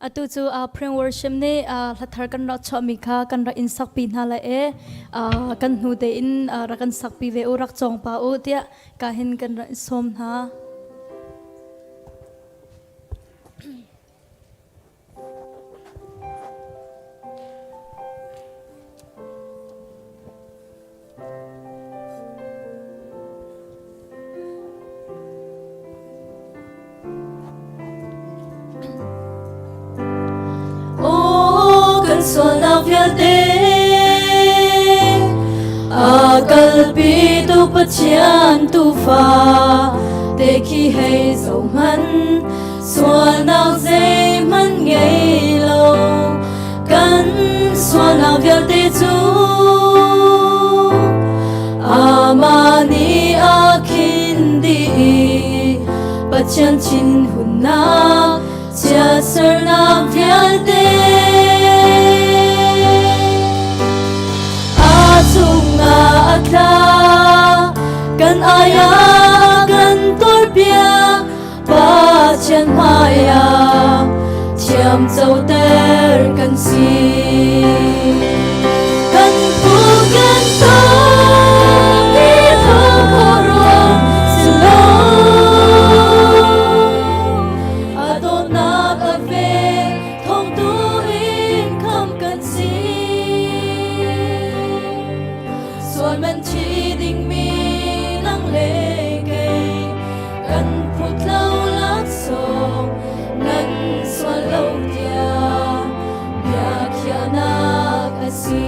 Atu cu Prem Worship nih hlathar kan rak chuahmi kha kan rak in sakpi hna lai i kan hnu tein rak kan sakpi ve u, rak cawng pa u tiah ka hin kan rak in sawm hna. Aw kan sualnak vialte a kalpi tu Pathian tufa te khi hei zohhmanh sualnak zeihmanh ngei lo kan sualnak vialte cu amah nih a khin dih i Pathian thinhunnak chiatsernak vialte a cungah a tla kan ai-ah kan tuarpiak Pathian hmaiah thiamcoter kan si. Kan pu kan tawk i thawkawrong si lo. A dawtnak a ve thawngtu in kham kan si. Sual man thi dingmi nang le kei kan phut lo laksawng nan sual lo tiah bia khiahnak a si.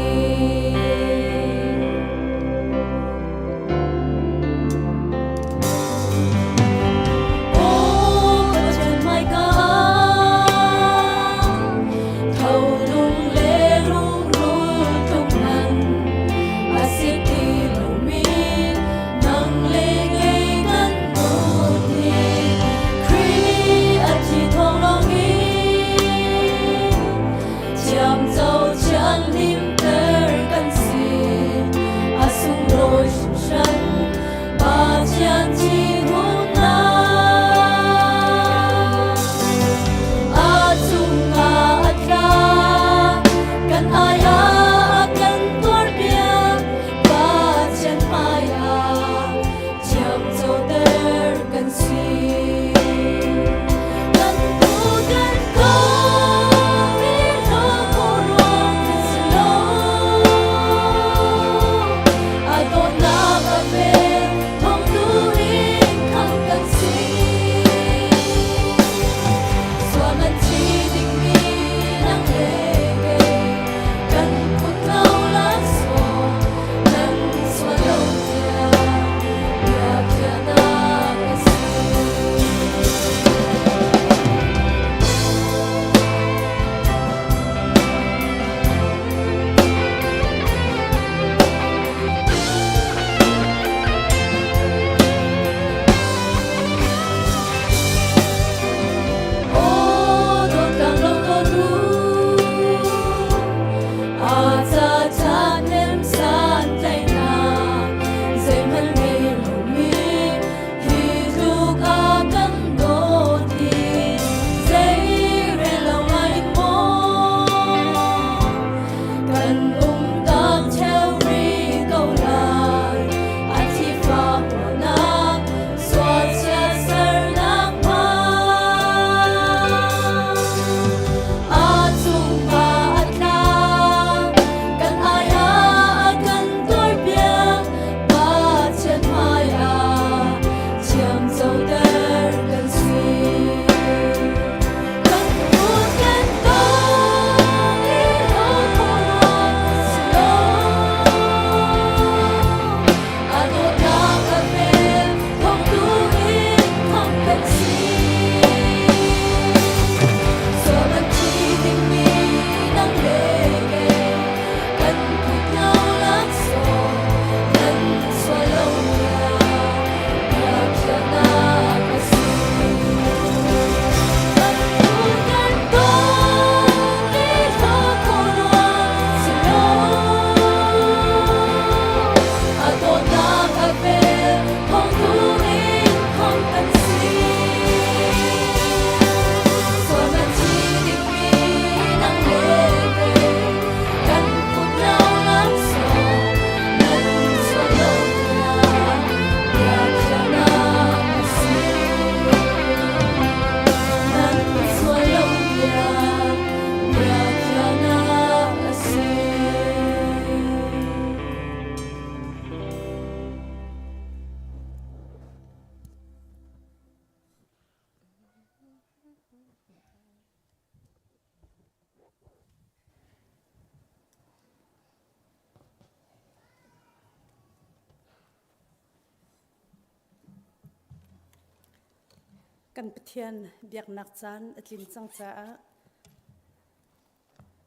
Kan Pathian biaknak caan a tlin cang caah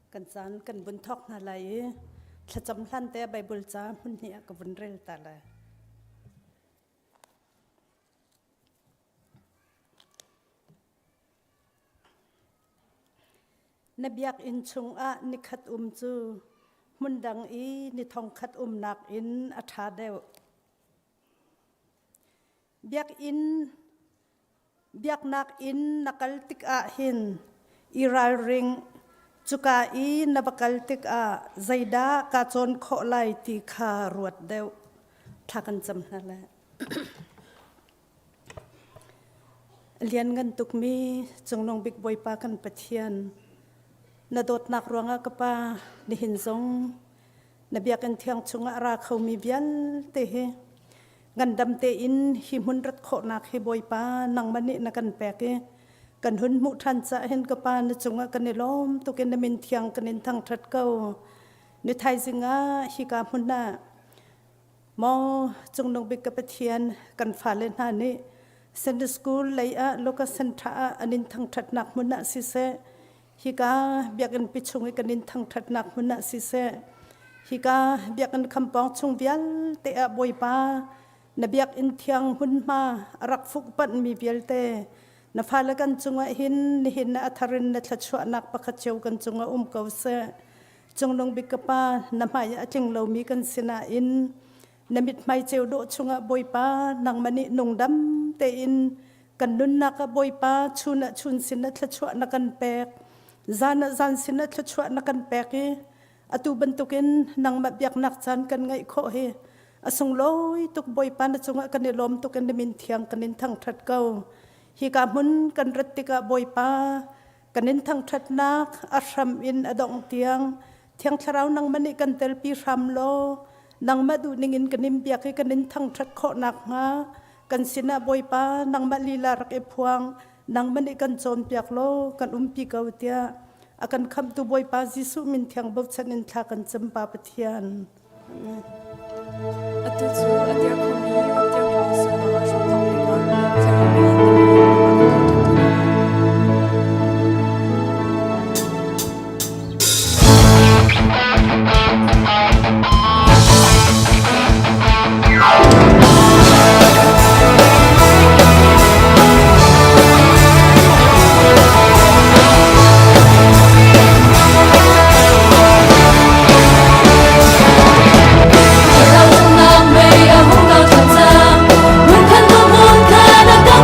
kan caan kan vun thawk hna lai i thlacam hlan te Bible ca hmun hnih ah ka vun rel ta lai. Na biakinn chungah nikhat um cu hmundang i ni thongkhat umnak in a ṭha deuh. Biakinn biaknak inn na kal tikah hin i ralring. Cuka i na va kal tikah zeidah kaa cawn khawh lai ti kha ruat deuh. Thla kan cam hna lai. A lianngan tukmi Cungnung Bik Bawipa kan Pathian, na dawtnak ruangah ka Pa, nihin zong na biakinn thiang chungah a ra khomi vialte hi ngandam tein hi hmun rat khawhnak hi Bawipa nangmah nih na kan pek i kan hun hmuh ṭhan caah hin ka Pa na cungah kan i lawm tuk in na min thiang kan in thangṭhat ko. Ni thaizing ah hika hmun ah Maw Cungnung Bik ka Pathian, kan fale hna nih Sunday School lei ah Lucas Center ah an in thangṭhatnak hmun ah siseh, hika biakinn pi chung i kan in thangṭhatnak hmun ah siseh, hika biakinn khampawng chung vialte ah Bawipa na biakinn thiang hmunhma a rak fukpanhmi vialte na fale kan cungah hin nihin ah a thar in na thluachuahnak pakhat cio kan cungah um ko seh. Cungnung bik ka Pa, na hmai ah a tling lomi kan si nain na mithmai ceu dawh chungah Bawipa nangmah nih nungdam tein kan nunnak ah Bawipa chun ah chun sin ah thluachuah na kan pek, zan ah zan sin ah thluachuah na kan pek i atu bantukin nangmah biaknak caan kan ngeih khawh hi a sunglawi tuk. Bawipa na cungah kan i lawm tuk in na min thiang kan in thangṭhat ko. Hika hmun kan rat tikah Bawipa kan in thangṭhatnak a hram in a dongh tiang Thiang Thlarau nangmah nih kan telpi hram law nangmah duhning in kan in biak i kan in thangṭhat khawh nakhnga kan sinah Bawipa nangmah lila rak i phuang, nangmah nih kan cawnpiak law kan umpi ko tiah a kan khamhtu Bawipa Jesuh min thiang bochan in thla kan cam, Pa Pathian. Atu cu a dir khomi rak dir hlah usih law a hramthawk bik ah thlarau in na min nangmah ka thangṭhat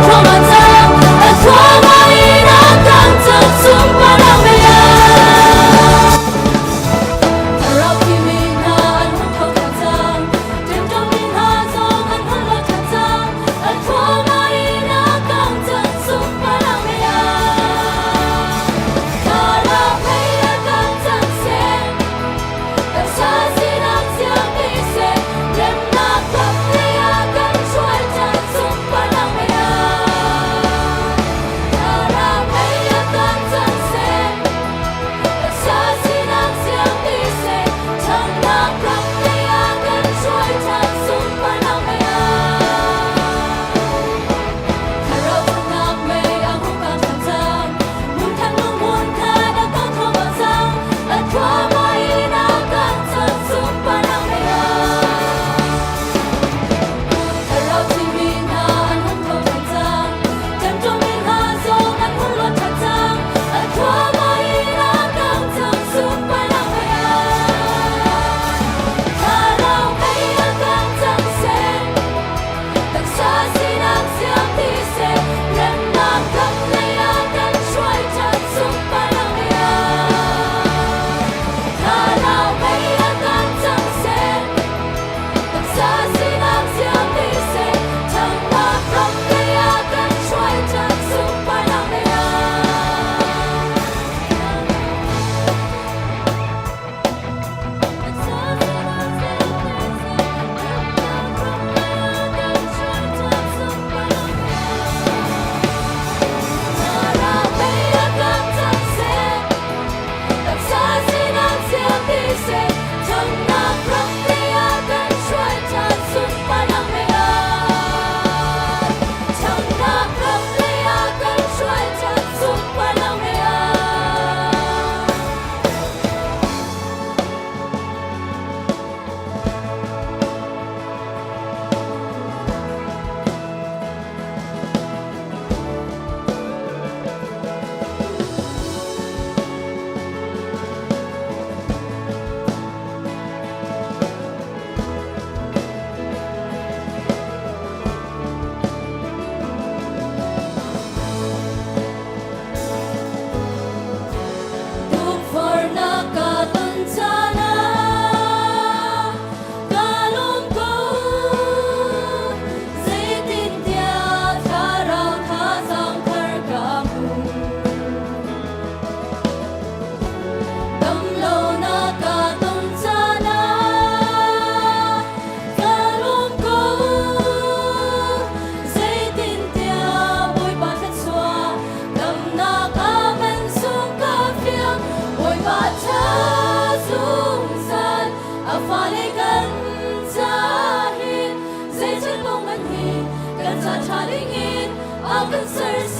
hna lai.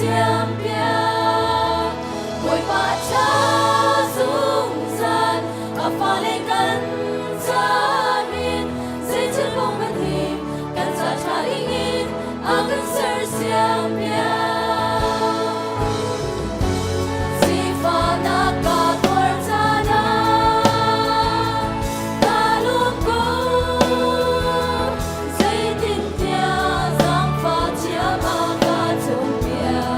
sersiam piak. Bawipa ṭha zungzal, a fale kan carin, zeithil kong hmanh kan ca ṭha dingin a kan sersiam piak. Sifahnak ka tuar caan ah ka lung ko, zeitintiah zaangfah thiam a ka cawnpiak.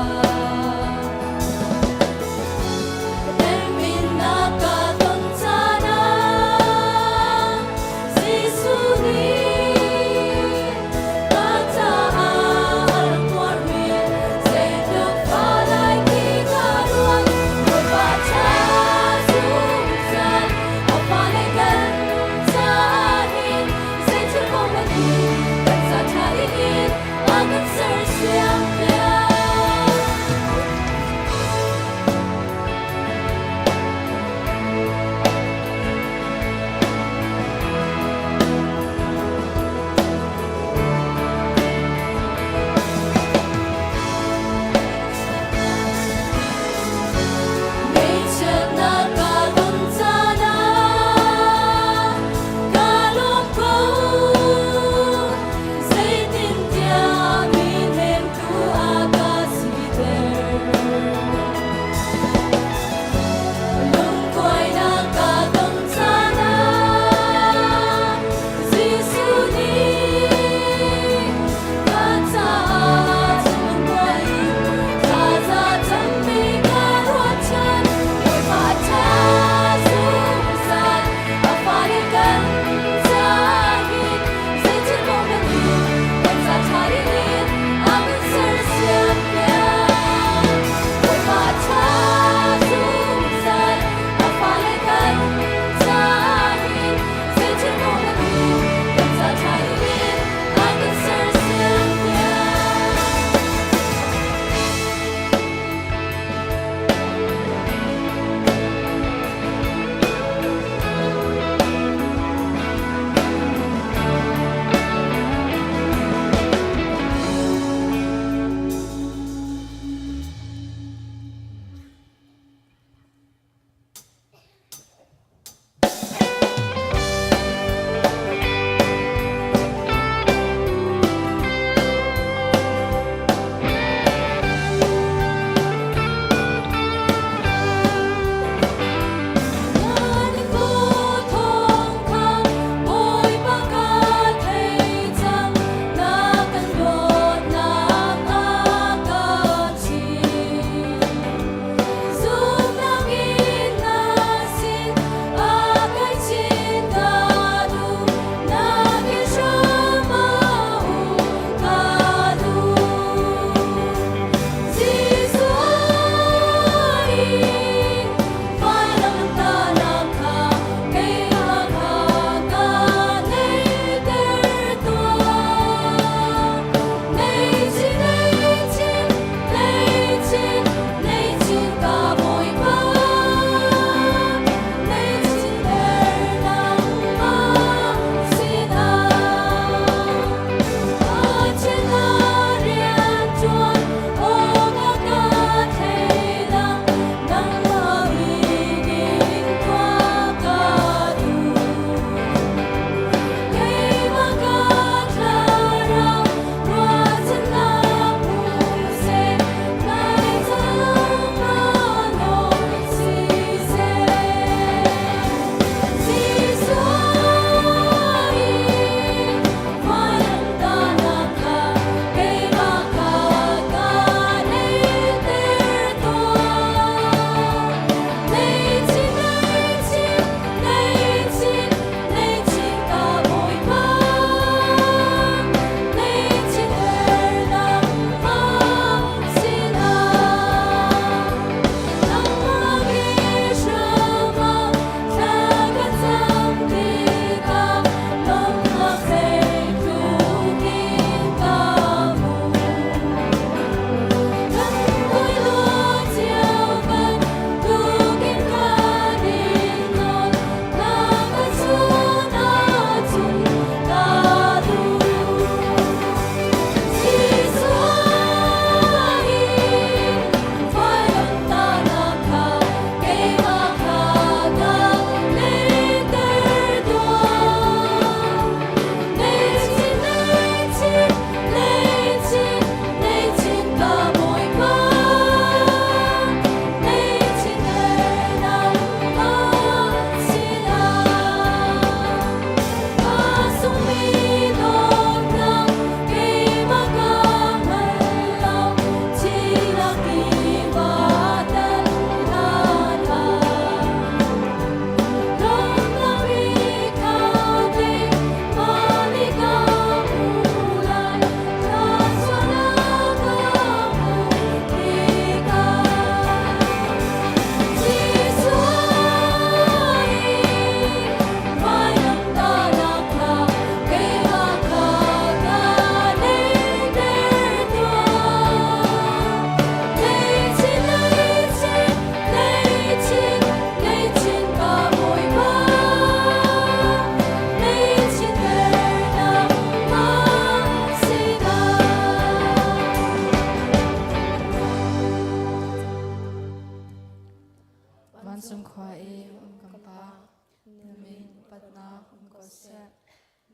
Vancung khua i um kan Pa, na min upatnak um ko seh.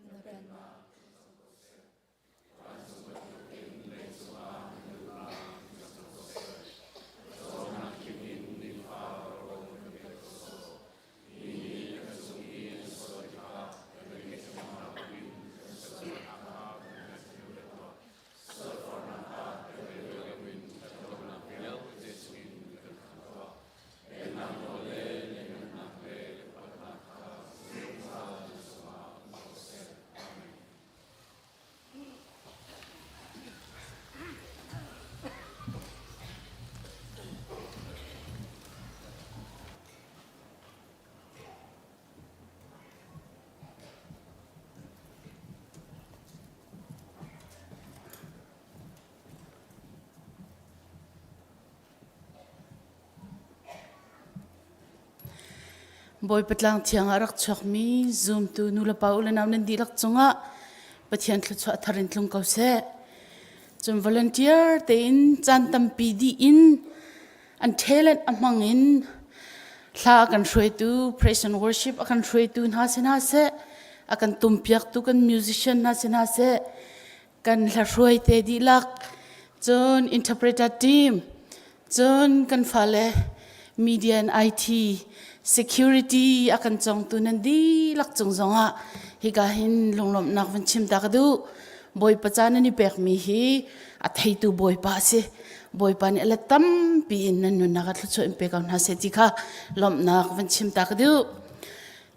Na pennak Bawipa tlang thiang ah rak chuakmi zumtu nulepa u le nau nan dihlak cungah Pathian thluachuah thar in tlung ko seh. Cun volunteer tein caan tampi dih in an talent a hmang in hla a kan hruaitu praise and worship a kan hruaitu hna si hna seh a kan tumpiaktu kan musician hna si hna seh kan hlahruai te dihlak cun interpreter team cun kan fale media and IT security a kan congtu nan dihlak cung zongah hika hin lunglawmhnak van chim ta ka duh bawipa ca nan i pekmi hi a theitu bawipa a si bawipa nih a let tampi in nan nunnak ah thluachuah in pe ko hna seh ti kha lawmhnak van chim ta ka duh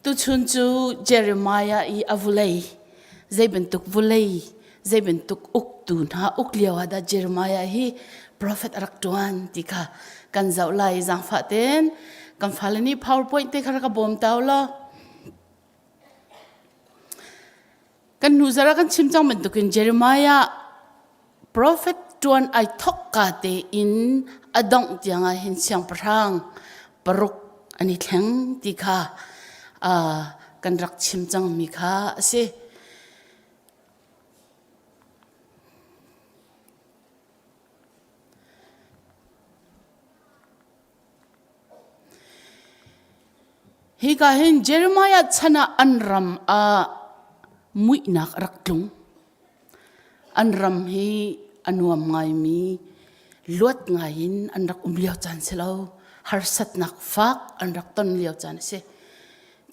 tuchun cu Jeremiah i a vulei zei bantuk vulei zei bantuk uktu hna uk lio ah dah Jeremiah hi prophet a rak ṭuan ti kha kan zoh lai zaangfah ten kan fale nih powerpoint te kha rak ka bawm tau law Kan hnu zara kan chim cang bantukin Jeremiah prophet ṭuan ai thok ka tein a dongh tiangah hin siangpahrang paruk an i thleng ti kha kan rak chim cangmi kha a si. Hika hin Jeremiah chan ah an ram ah muihnak a rak tlung. An ram hi a nuam ngaimi, luat ngai in an rak um lio caan si lo. Harsatnak fak an rak ton lio caan a si.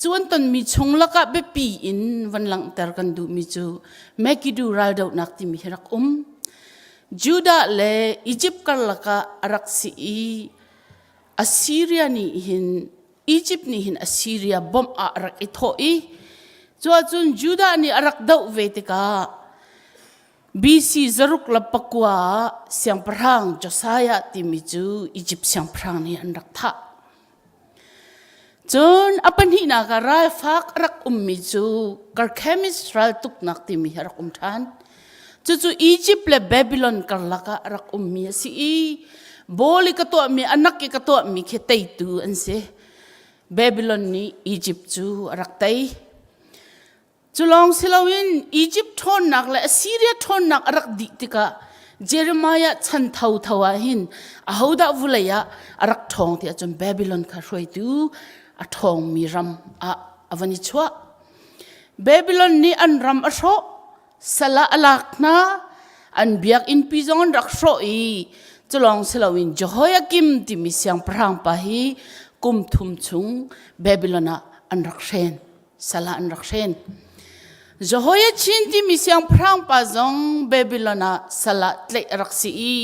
Cu an tonmi chung lakah biapi in van langhter kan duhmi cu Megiddo raldohnak timi hi rak um. Judah le Egypt karlak ah a rak si i Assyria nih hin Egypt nih hin Assyria bawmh ah a rak i thawh i cuahcun Judah nih a rak doh ve tikah BC 609 ah siangpahrang Josiah timi cu Egypt siangpahrang nih an rak thah. Cun a pahnihnak ah ralfak a rak ummi cu Karkemis raltuknak timi hi a rak um ṭhan. Cucu Egypt le Babylon karlak ah a rak ummi a si i bawl i ka tuahmi anak i ka tuahmi khi teitu an si. Babylon nih Egypt cu a rak tei. Cu lawng si loin Egypt ṭhawnnak le Assyria ṭhawnnak a rak dih tikah Jeremiah chan thotho ah hin ahodah vulei ah a rak ṭhawng ti ahcun Babylon kha hruaitu a ṭhawngmi ram ah a van i chuah. Babylon nih an ram a hrawh, sal ah a lak hna, an biakinnpi zong an rak hrawh i cu lawng si loin Jehoiakim timi siangpahrang pa hi kum thum chung Babylon ah an rak hren. Sal ah an rak hren. Jehoiachin timi siangpahrang pa zong Babylon ah sal ah tlaih a rak si i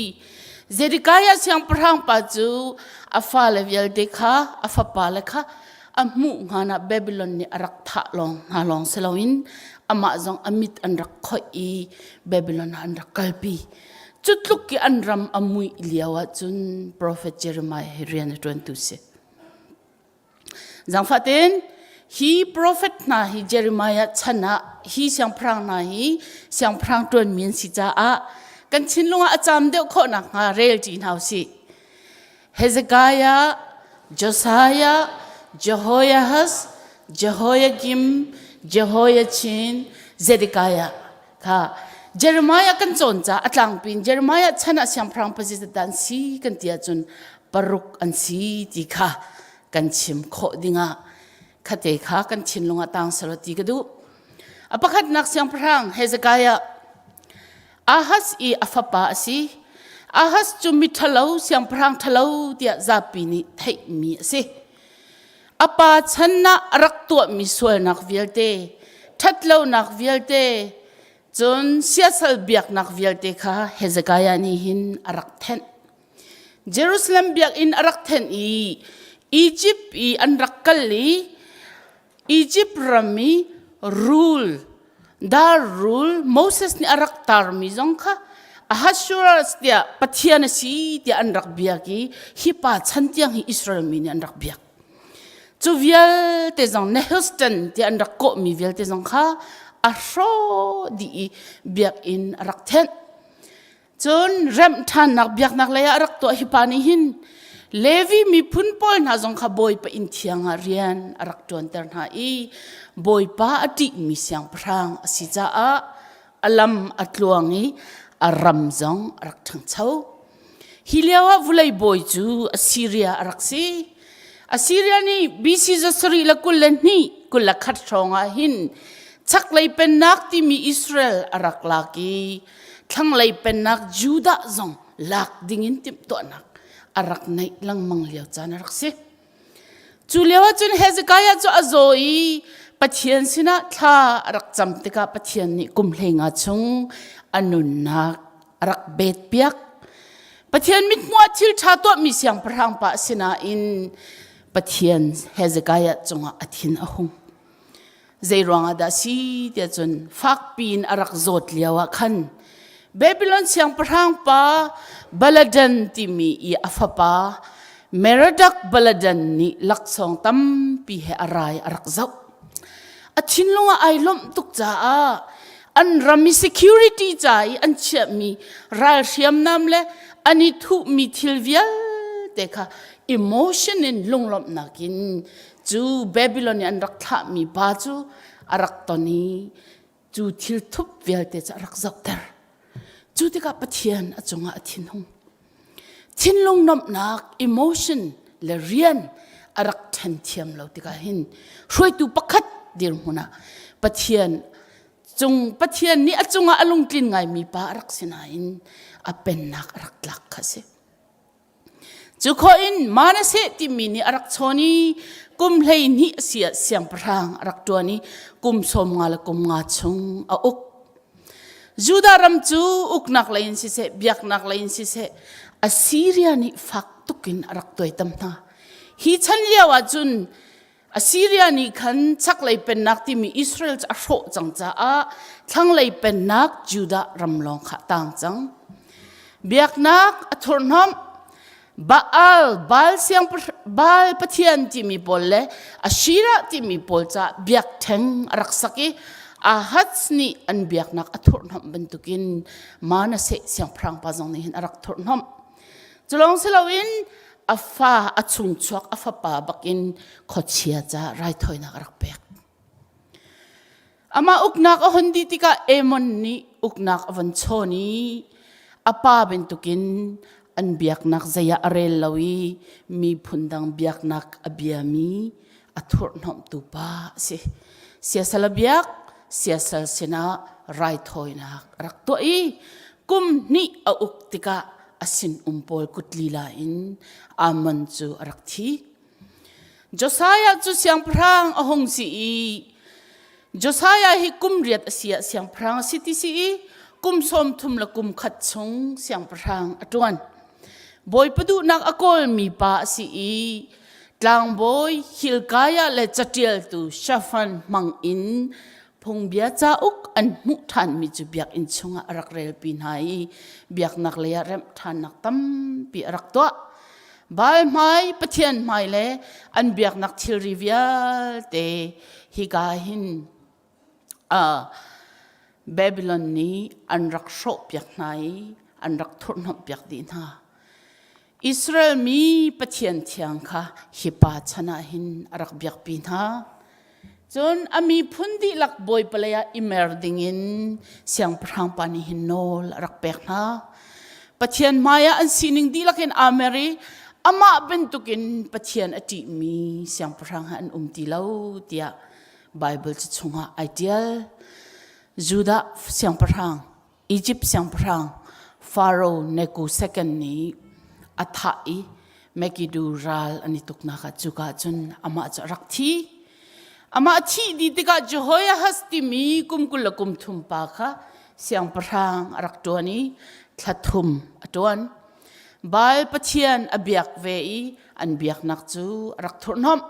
Zedekiah siangpahrang pa cu a fale vialte kha a fapale kha a hmuh hngan ah Babylon nih a rak thah lawng hna lawng si loin amah zong a mit an rak khoih i Babylon ah an rak kalpi. Cu tluk i an ram a muih lio ahcun profet Jeremiah hi rian a ṭuantu si. Zaangfah tein hi profet hna hi Jeremiah chan ah hi siangpahrang hna hi siangpahrang ṭuanmi an si caah kan thinlung ah a caam deuh khawh nakhnga rel ṭi hna usih. Hezekiah, Josiah, Jehoiahaz, Jehoiakim, Jehoiachin, Zedekiah kha Jeremiah kan cawn ca a tlangpi in Jeremiah chan ah siangpahrang pasisat an si kan ti ahcun paruk an si ti kha kan chim khawh dingah khate kha kan thinlung ah tang selaw ti ka duh. A pakhatnak siangpahrang Hezekiah Ahaz i a fapa a si. Ahaz cu mi ṭhalo siangpahrang ṭhalo tiah zapi nih theihmi a si. A pa chan ah a rak tuahmi sualnak vialte, ṭhatlonak vialte, cun siasal biaknak vialte kha Hezekiah nih hin a rak thenh. Jerusalem biakinn a rak thenh i Egypt i an rak kal i Egypt ram i rul dar rul Moses nih a rak tarmi zong kha Ahasuerus tiah Pathian a si tiah an rak biak i hi pa chan tiang hi Israel mi nih an rak biak. Cu vialte zong Nehushtan tiah an rak kawhmi vialte zong kha a hrawh dih i biakinn a rak thenh. Cun remh ṭhannak biaknak lei ah a rak tuah hi pa nih hin Levi miphun pawl hna zong kha Bawipa inn thiang ah rian a rak ṭuanter hna i Bawipa a ṭihmi siangpahrang a si caah a lam a tluang i a ram zong a rak ṭhangcho. Hi lio ah vulei bawi cu Assyria a rak si. Assyria nih BC 722 21 hrawng ah hin chaklei pennak timi Israel a rak lak i thlanglei pennak Judah zong lak dingin timhtuahnak a rak neih lengmang lio caan a rak si. Cu lio ahcun Hezekiah cu a zaw i Pathian sinah thla a rak cam tikah Pathian nih kum hleinga chung a nunnak a rak bet piak. Pathian mithmuh ah thil ṭha tuahmi siangpahrang pa a si nain Pathian Hezekiah cungah a thin a hung. Zei ruangah dah si tiah cun fakpi in a rak zawt lio ah khan Babylon siangpahrang pa Baladan timi i a fapa Merodach Baladan nih laksawng tampi he a rai a rak zoh. A thinlung ah ai lawmh tuk caah an ram i security ca i an chiahmi ral hriamnam le an i thuhmi thil vialte kha emotion in lunglawmhnak in Cu Babylon i an rak thlahmi pa cu a rak ton i cu thil thup vialte cu a rak zohter. Cu tikah Pathian a cungah a thinhung. Thinlung nuamhnak, emotion le rian a rak ṭhen thiam lo tikah hin hruaitu pakhat dirhmun ah Pathian cung Pathian nih a cungah a lungtlin ngaimi pa a rak si nain a pennak a rak tlak kha a si. Cu khawh in Manasseh timi nih a rak chawn i kum 12 a si ah siangpahrang a rak ṭuan i kum 50 le kum nga chung a uk. Judah ram cu uknak lei in siseh, biaknak lei in siseh, Assyria nih fak tuk in a rak tuaitam hna. Hi chan lio ah cun Assyria nih khan chaklei pennak timi Israel cu a hrawh cang caah thlanglei pennak Judah ram lawng kha a tang cang. Biaknak a thurhnomh Baal, Baal siang Baal pathian timi pawl le Asherah timi pawl caah biakṭheng a rak sak i Ahaz nih an biaknak a thurhnomh bantukin Manasseh siangpahrang pa zong nih hin a rak thurhnomh. Cu lawng si loin a fa a chungchuak a fapa bakin khuachia ca raithawinak a rak pek. Amah uknak a hon dih tikah Amon nih uknak a von chawn i a pa bantukin an biaknak zei ah a rel lo i miphun dang biaknak a biami a thurhhnawmhtu pa a si. Siasal a biak, siasal sinah raithawinak a rak tuah i kum hnih a uk tikah a sinum pawl kut lila in Amon cu a rak thi. Josiah cu siangpahrang a hung si i Josiah hi kum riat a si ah siangpahrang a si ti si i kum 30 le kum khat chung siangpahrang a ṭuan. Bawipa duhnak a kawlmi pa a si i tlangbawi Hilkiah le caṭialtu Shafan hmang in phungbia cauk an hmuh ṭhanmi cu biakinn chungah a rak relpi hna i biaknak lei ah remh ṭhannak tampi a rak tuah. Baal hmai, Pathian hmai le an biaknak thilri vialte hika hin uh, Babylon nih an rak hrawhpiak hna i an rak thurhhnawmhpiak dih hna. Israel mi Pathian thiang kha hi pa chan ah hin a rak biakpi hna. Cun a miphun dihlak bawipa lei ah i mer dingin siangpahrang pa nih hin nawl a rak pek hna. Pathian hmaiah an sining dihlak in aa mer i Amah bantukin Pathian a ṭihmi siangpahrang he an um ti lo tiah Baibal ca chungah ai ṭial. Judah siangpahrang, Egypt siangpahrang Pharaoh Necho II nih a thah i Megiddo ral an i tuknak ah cuka cun amah cu a rak thi. Amah thih dih tikah Jehoiahaz timi kum 23 pa kha siangpahrang a rak ṭuan i thla thum a ṭuan. Baal pathian a biak ve i an biaknak cu a rak thurhhnawmh.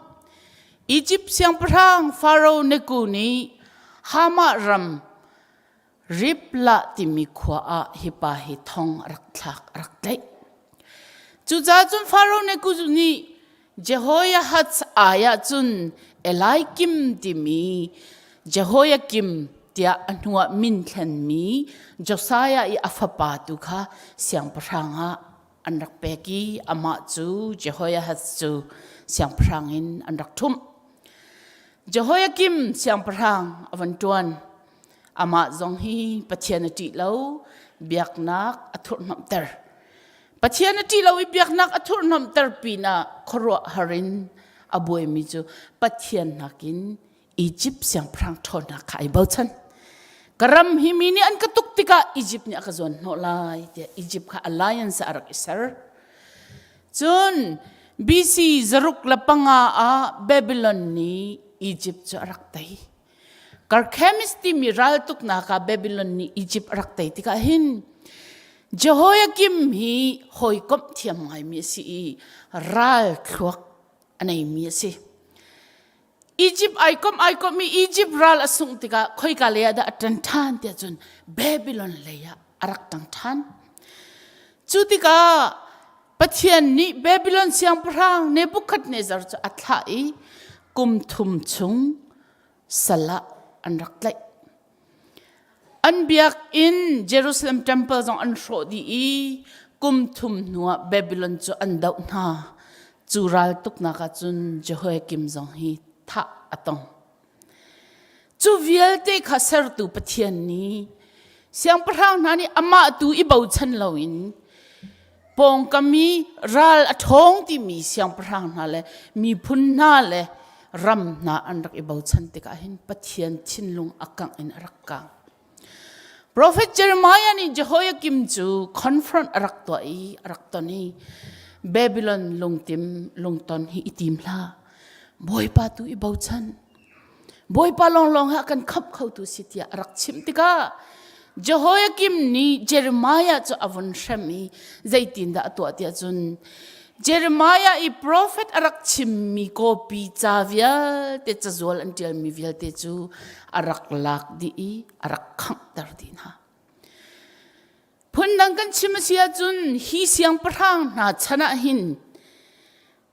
Egypt siangpahrang Faro Neku nih Hamah ram Riblah timi khua ah hi pa hi thong a rak thlak a rak tlaih. Cucaah cun Faro Neku nih Jehoiahaz ai ah cun Eliakim timi Jehoiakim tiah a hnuah min thlenmi Josiah i a fapa tu kha siangpahrang ah an rak pek i amah cu Jehoiahaz cu siangpahrang in an rak ṭhumh. Jehoiakim siangpahrang a von ṭuan. Amah zong hi Pathian a ṭih lo, biaknak a thurhhnawmhter. Pathian a ṭih lo i biaknak a thurhhnawmhter pinah khuaruahhar in a buaimi cu Pathian nakin Egypt siangpahrang ṭhawnnak kha ai bochan. Ka ram hi mi nih an ka tuk tikah Egypt nih a ka zuan hnawh lai tiah Egypt kha alliance ah a rak i ser. Cun BC 605 ah Babylon nih Egypt cu a rak tei. Karkhemis timi raltuknak ah Babylon nih Egypt a rak tei tikah hin Jehoiakim hi hawikomh thiam ngaimi a si i ral thluak a neimi a si. Egypt ai komh ai komh i Egypt ral a sungh tikah khoika lei ah dah a ṭan ṭhan tiah cun Babylon lei ah a rak ṭang ṭhan. Cu tikah Pathian nih Babylon siangpahrang Nebuchadnezzar cu a thlah i kum thum chung sal ah an rak tlaih. An biakinn Jerusalem temple zong an hrawh dih i kum thum hnuah Babylon cu an doh hna. Cu ral tuknak ah cun Jehoiakim zong hi thah a tong. Cu vialte kha sertu Pathian nih siangpahrang hna nih amah tu i bochan loin pawngkam i ral a ṭhawng timi siangpahrang hna le miphun hna le ram hna an rak i bochan tikah hin Pathian thinlung a kangh in a rak kang. Prophet Jeremiah nih Jehoiakim cu confront a rak tuah i a rak ton i Babylon lungtim lungton hi i tim hlah. Bawipa tu i bochan. Bawipa lawnglawng ha kan khamh khotu si tiah a rak chimh tikah Jehoiakim nih Jeremiah cu a vun hrem i zeitindah a tuah tiah cun Jeremiah i profet a rak chimmi kawpi ca vialte cazual an ṭialmi vialte cu a rak lak dih i a rak khanghter dih hna. Phundang kan chim a si ahcun hi siangpahrang hna chan ah hin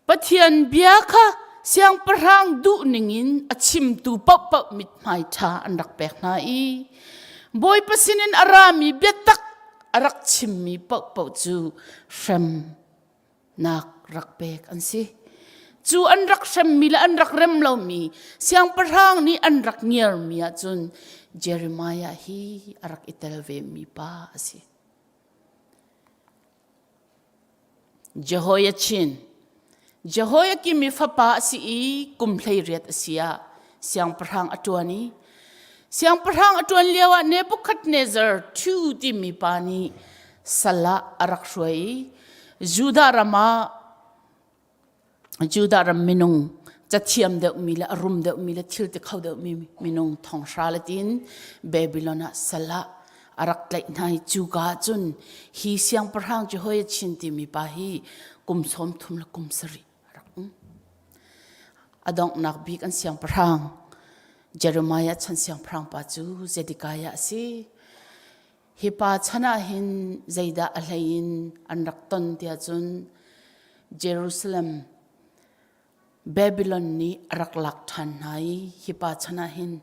Pathian bia kha siangpahrang duh ningin a chimtu paohpaoh mithmai ṭha an rak pek hna i Bawipa sinin a rami biatak a rak chimmi paohpaoh cu hremnak rak pek an si. Cu an rak hremmi le an rak rem lomi siangpahrang nih an rak ngiarmi ahcun Jeremiah hi a rak i tel vemi pa a si. Jehoiachin Jehoiakim i fapa a si i kum 18 a si ah siangpahrang a ṭuan i siangpahrang a ṭuan lioah Nebuchadnezzar II timi pa nih sal ah a rak hruai i Judah ram ah Judah ram minung cathiam deuhmi le a rum deuhmi le thil ti kho deuhmi minung thonghra le tiin Babylon ah sal ah a rak tlaih hna i cuka ah cun hi siangpahrang Jehoiachin timi pa hi kum 30 le kum sarih a rak um. A donghnak bik an siangpahrang Jeremiah chan siangpahrang pa cu Zedekiah a si. Hi pa chan ah hin zeidah a hlei in an rak ton tiah cun Jerusalem Babylon nih a rak lak ṭhan hna i hi pa chan ah hin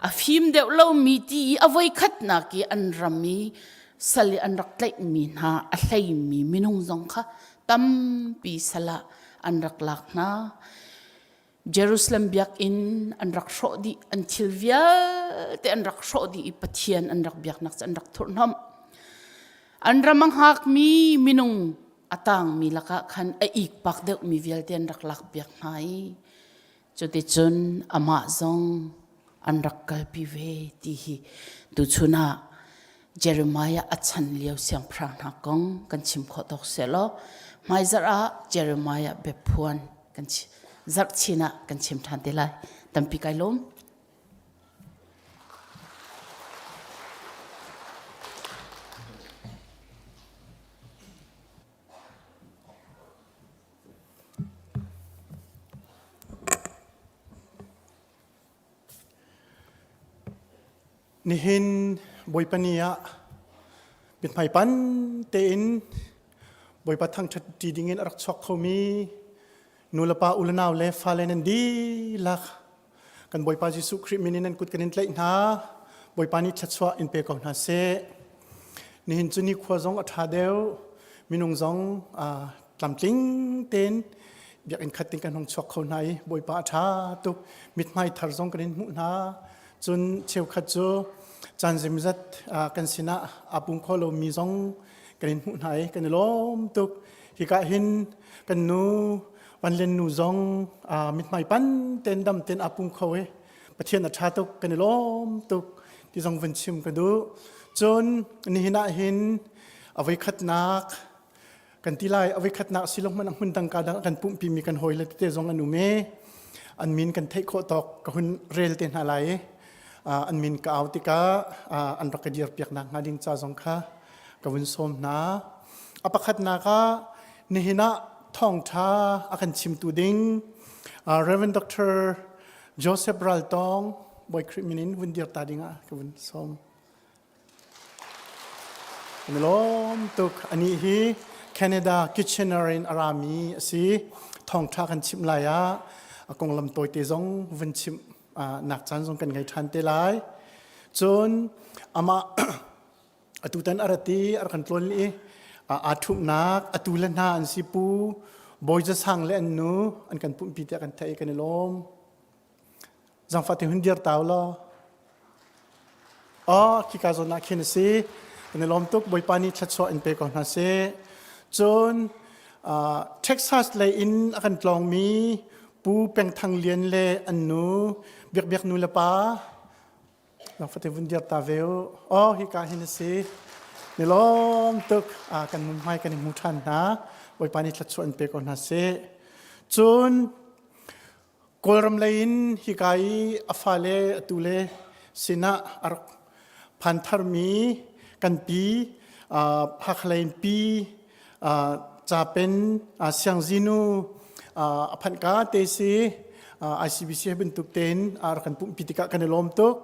a fim deuh lomi ti i a voikhatnak i an ram i sal i an rak tlaihmi hna a hleimi minung zong kha tampi sal ah an rak lak hna. Jerusalem biakinn an rak hrawh dih, an thil vialte an rak hrawh dih i Pathian an rak biaknak cu an rak thurhhnawmh. An ram a hngakmi minung A tangmi lakah khan a ikpak deuhmi vialte an rak lakpiak hna i cuticun amah zong an rak kalpi ve ti hi tuchun ah Jeremiah a chan lio siangpahrang hna kong kan chim khawh tawk sehlaw hmaizarh ah Jeremiah biaphuan kan zarh chin ah kan chim ṭhan te lai. Tampi kai lawm. Nihin Bawipa ni ah mithmai pan tein Bawipa thangṭhat ṭi dingin a rak chuak khomi nulepa ulenau le fale nan dihlak kan Bawipa Jesuh Khrih min in nan kut kan in tlaih hna. Bawipa nih thluachuah in pe ko hna seh. Nihin cu nikhua zong a ṭha deuh, minung zong tlamtling tein biakinn khat in kan hung chuak kho hna i Bawipa a ṭha tuk. Mithmai thar zong kan in hmuh hna. Cun cheukhat cu caan zeimawzat kan sinah aa pum kho lomi zong kan in hmuh hna i kan i lawm tuk. Hika hin kan nu Vanlen nu zong mithmai pan ten dam ten aa pum kho i Pathian a ṭha tuk kan i lawm tuk ti zong vun chim ka duh. Cun nihin ah hin a voikhatnak kan ti lai a voikhatnak si lo hmanh ah hmun dang ka dang kan pumhpi mi kan hawile tete zong an um i an min kan theih khawh tawk ka hun rel te hna lai i an min ka au tikah an rak ka dir piak nak hnga ding ca zong kha ka vun sawm hna. A pakhatnak ah nihin ah thawngṭha a kan chimtu ding Reverend Dr. Joseph Raltong Bawi Khrih min in vun dir ta ding ah ka vun sawm. Kan i lawm tuk. Anih hi Canada Kitchener in a rami a si. Thawngṭha kan chimh lai ah a konglam tawite zong vun chimh nak caan zong kan ngei ṭhan te lai. Cun amah atutan a rat i a rak kan tlawn i aa ṭhumhnak atu le hna an si pu Bawi Za Sang le an nu an kan pumhpi tiah kan theih i kan i lawm. Zangfah te hun dir ta u law. Oh, khika zawn ah khin a si. Kan i lawm tuk. Bawipa nih thluachuah in pe ko hna seh. Cun uh, Texas lei in a kan tlawngmi Pu Peng Thang Lian le an nu Biak Biak nu le pa Zangfah te vun dir ta ve u. Oh, hika hin a si. Ni lawm tuk. Ah, kan hmai kan i hmu ṭhan hna. Bawipa nih thluachuah in pe ko hna seh. Cun Kawlram lei in hika i a fale atu le sinah a rak phan tharmi kan pi Hakha lei in pi Capen Siangzinu a phanhka te si ICBC he bantuk tein a rak kan pumhpi tikah kan i lawm tuk.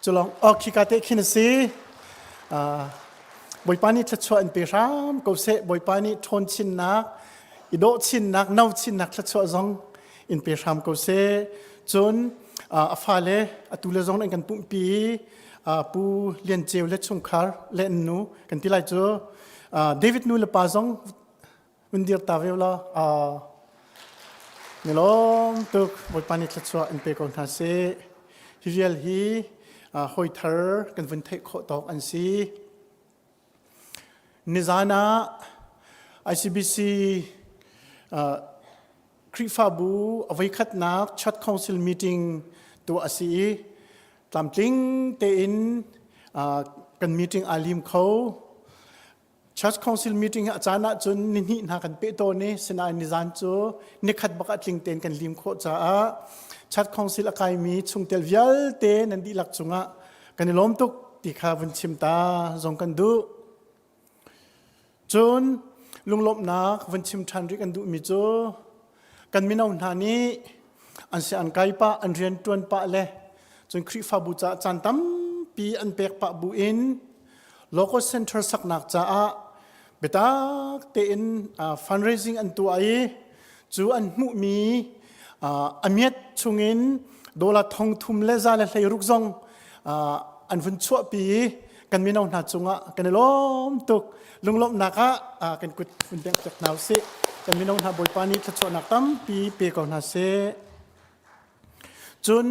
Culong oh khika te khin a si. Bawipa nih thluachuah in pe hram ko seh. Bawipa nih ṭhawn chinnak, i dawh chinnak, no chinnak thluachuah zong in pe hram ko seh. Cun a fale atu le zong an kan pumhpi Pu Lian Ceu le chungkhar le an nu kan ti lai cu David nu le pa zong Un dir ta ve la. Ni lawm tuk Bawipa nih thluachuah in pe ko hna seh. Hi vial hi hawi thar kan vun theih khawh tawk an si. Nizan ah ICBC Khrihfabu a voikhatnak Church Council meeting tuah a si i tlamtling tein kan meeting aa lim kho. Church Council meeting hi a caan ahcun nihnih hna kan peh tawn i sinain nizan cu nikhat bak ah tling tein kan lim khawh caah Church Council a kaimi chungtel vialte nan dihlak cungah kan i lawm tuk ti kha vun chim ta zong kan duh. Cun lunglawmhnak vun chim ṭhan rih kan duhmi cu kan mino hna nih an si an kai pah an rian ṭuan pah le cun Khrihfabu caah caan tampi an pek pah bu in local center saknak caah biatak tein fundraising an tuah i cu an hmuhmi a miat chungin dollar thong thum le za le hlei ruk zong an vun chuahpi i kan mino hna cungah kan i lawm tuk lunglawmhnak ah kan kut vun bengh piak hna usih kan mino hna Bawipa nih thluachuahnak tampi pe ko hna seh Cun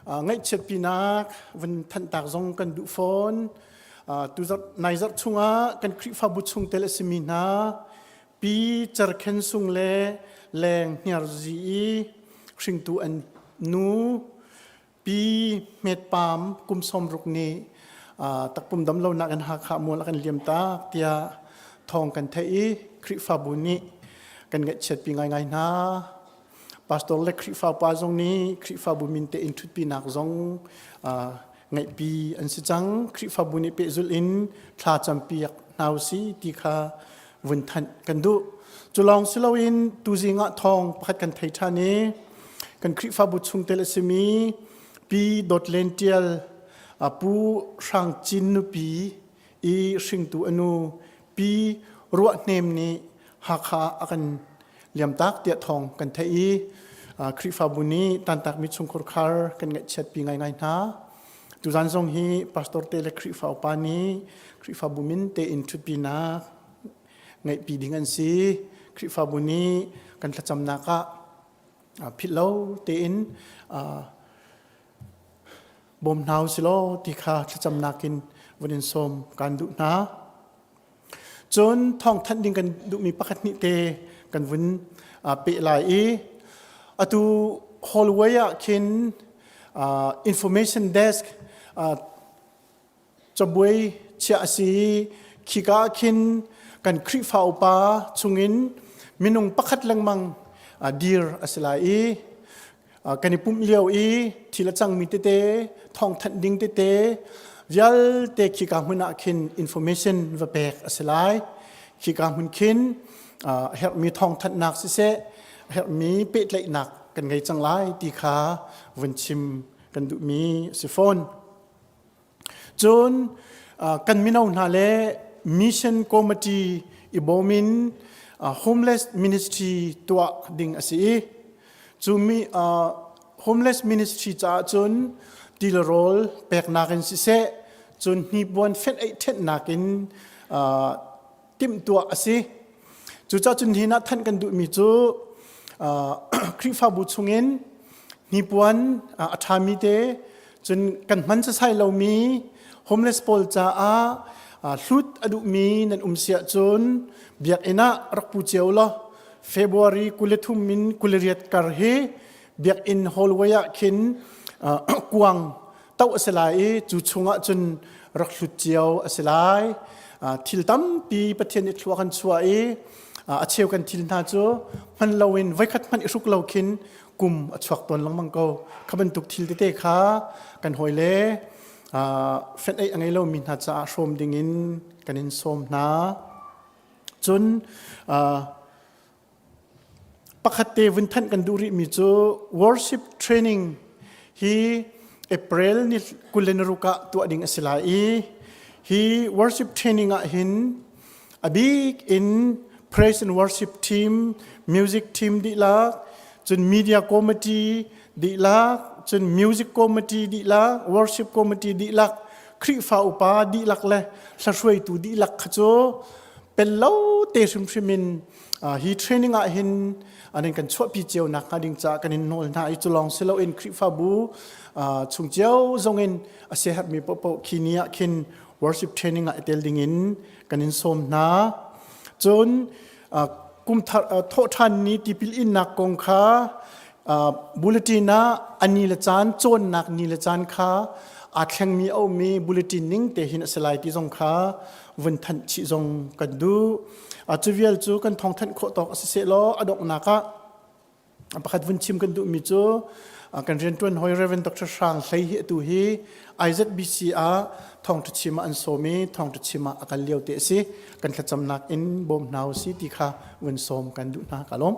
ngaihchiatpinak vun thanhtak zong kan duh fawn. Tuzarh nai zarh chungah kan Khrihfabu chungtel a simi hna. Pi Cer Khen Sung le Leng Hniar Zi i hringtu an nu Pi Hmet Pam kum 60 nih takpum damlonak in Hakha mual a kan liam tak tiah thawng kan theih i Khrihfabu nih kan ngaihchiatpi ngaingai hna. Pastor le Khrihfa pa zong nih Khrihfabu min te in ṭhutpinak zong ngaihpi an si cang. Khrihfabu nih pehzulh in thla campiak hna usih ti kha vun thanh kan duh. Cu lawng si loin tuzing ah thawng pakhat kan thei ṭhan i kan Khrihfabu chungtel a simi Pi Dawt Len Ṭial Pu Hrang Cin nupi i hringtu a nu Pi Ruah Hnem nih Hakha a kan liamtak tiah thawng kan theih i Khrihfabu nih tantakmi chungkhur khar kan ngaihchiatpi ngaingai hna. Tuzan zong hi pastor te le Khrihfa upa nih Khrihfabu min tein ṭhutpinak ngeihpi ding an si. Khrihfabu nih kan thlacamnak ah philh lo tein bawm hna u silaw ti kha thlacamnak in vun in sawm kan duh hna. Cun thawngthanh ding kan duhmi pakhat hnih te kan vun peh lai i atu hallway ah khin information desk cabuai chiah a si i khika ah khin kan Khrihfa upa chungin minung pakhat lengmang dir a si lai i kan i pumh lio i thil a cangmi tete thawngthanh ding tete vialte khika hmun ah khin information va pek a si lai khika hmun khin a herhmi thawngthanhnak siseh a herhmi pehtlaihnak kan ngei cang lai ti kha vun chim kan duhmi a si fawn Cun kan mino hna le mission committee i bawm in homeless ministry tuah ding a si i cu mi homeless ministry caah cun tilrawl peknak in siseh cun hnipuan fenh eih ṭhenhnak in timhtuah a si. Cucaah cun nihin ah thanh kan duhmi cu Khrihfabu chungin hnipuan a ṭhami te cun kan hman sasai lomi homeless pawl caah hlut a duhmi nan um si ahcun biakinn ah rak pu cio law February 23 in 28 kar hi biakinn hallway ah khin kuang toh a si lai i cu chungah cun rak hlut cio a si lai. Thil tampi Pathian nih thlua kan chuah i a cheu kan thil hna cu hman loin voikhat hmanh i hruk lo khin kum a chuak tawn lengmang ko. Kha bantuk thil tete kha kan hawile fenh eih a ngei lomi hna caah hrawm dingin kan in sawm hna. Cun Pakhat te vun thanh kan duh rihmi cu worship training hi April ni 26 ah tuah ding a si lai i hi worship training ah hin a bik in praise and worship team, music team dihlak, cun media committee dihlak, cun music committee dihlak, worship committee dihlak, Khrihfa upa dihlak le hlahruaitu dihlak kha cu pel lo te hrimhrim in hi training ah hin an in kan chuahpi cio nak hnga ding caah kan in nawl hna i cu lawng si loin Khrihfabu chung cio zong in a siaherhmi paohpaoh khi ni ah khin worship training ah i tel ding in kan in sawm hna. Cun kum thar thawhṭhan ni tipil innak kong kha bulletin ah a ni le caan cawnnak ni le caan kha aa thlengmi a ummi bulletin ning te hin a si lai ti zong kha vun thanh chih zong kan duh. Cu vial cu kan thawngthanh khawh tawk a si sehlaw a donghnak ah pakhat vun chim kan duhmi cu kan rianṭuan hawi Reverend Dr. Hrang Hlei hi atu hi IZBC ah thawngṭha chim ah an sawm i thawngṭha chim ah a kal lio te a si. Kan thlacamnak in bawm hna u si ti kha vun sawm kan duh hna. Ka lawm.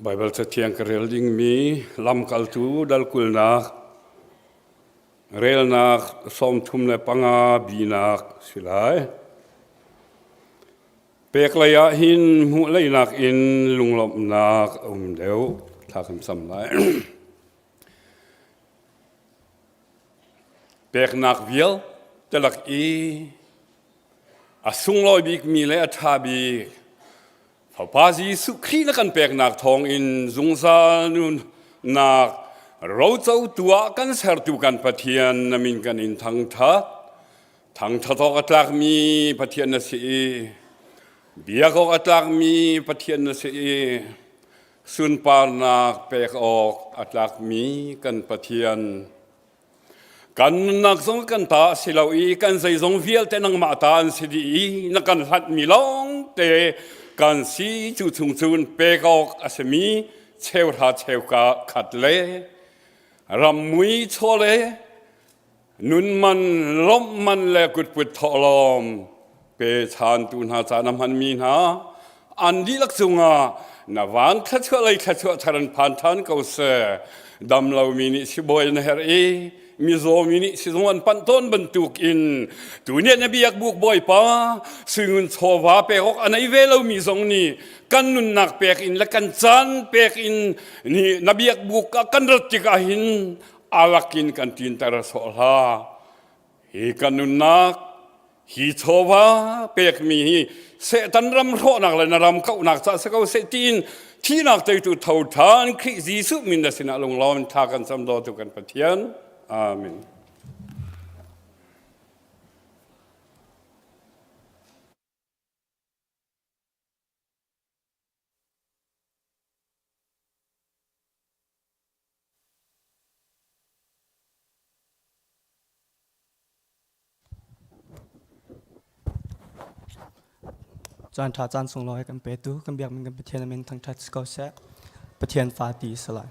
Baibal Cathiang ka rel dingmi lamkaltu dal kulnak relnak 35 binak si lai. Pek lei ah hin hmuh leinak in lunglawmhnak a um deuh. Thla kan cam lai. Peknak vialte lak i a sunglawi bikmi le a ṭha bik Fapa Jesuh Khrih na kan peknak thawngin zungzal nunnak rocotu ah kan sertu kan Pathian na min kan in thangṭhat. Thangṭhat awk a tlakmi Pathian na si i biak awk a tlakmi Pathian na si i sunparnak pek awk a tlakmi kan Pathian. Kan nunnak zong kan ta a si lo i kan zeizong vialte nangmah ta an si dih i na kan hlanhmi lawngte kan si. Cu chung cun pek awk a simi cheuhra cheuka khat le rammui chaw le nun man lawmh man le kutput thawhlawm pe chantu hna ca na hmanmi hna an dihlak cungah na van thluachuah lei thluachuah thar an phan ṭhan ko seh. Dam lomi nih sibawi na herh i mizaw mi nih sizung an panh tawn bantuk in tuni na biak buk Bawipa suingun chawva pek awk a nei ve lomi zong nih kan nunnak pek in le kan caan pek in ni na biak buk ah kan rat tikah hin alak in kan ṭinter sawh hlah. Hi kan nunnak, hi chawva pekmi hi Satan ram hrawhnak le na ram kauhnak ca si ko seh tiin thihnak teitu tho ṭhan Khrih Jesuh min na sinah lunglawm thla kan cam dawtu kan Pathian. Amen. Caan ṭha caan sunglawi kan petu kan biakmi kan Pathian a min thangṭhat si ko seh. Pathian fa ti si lai.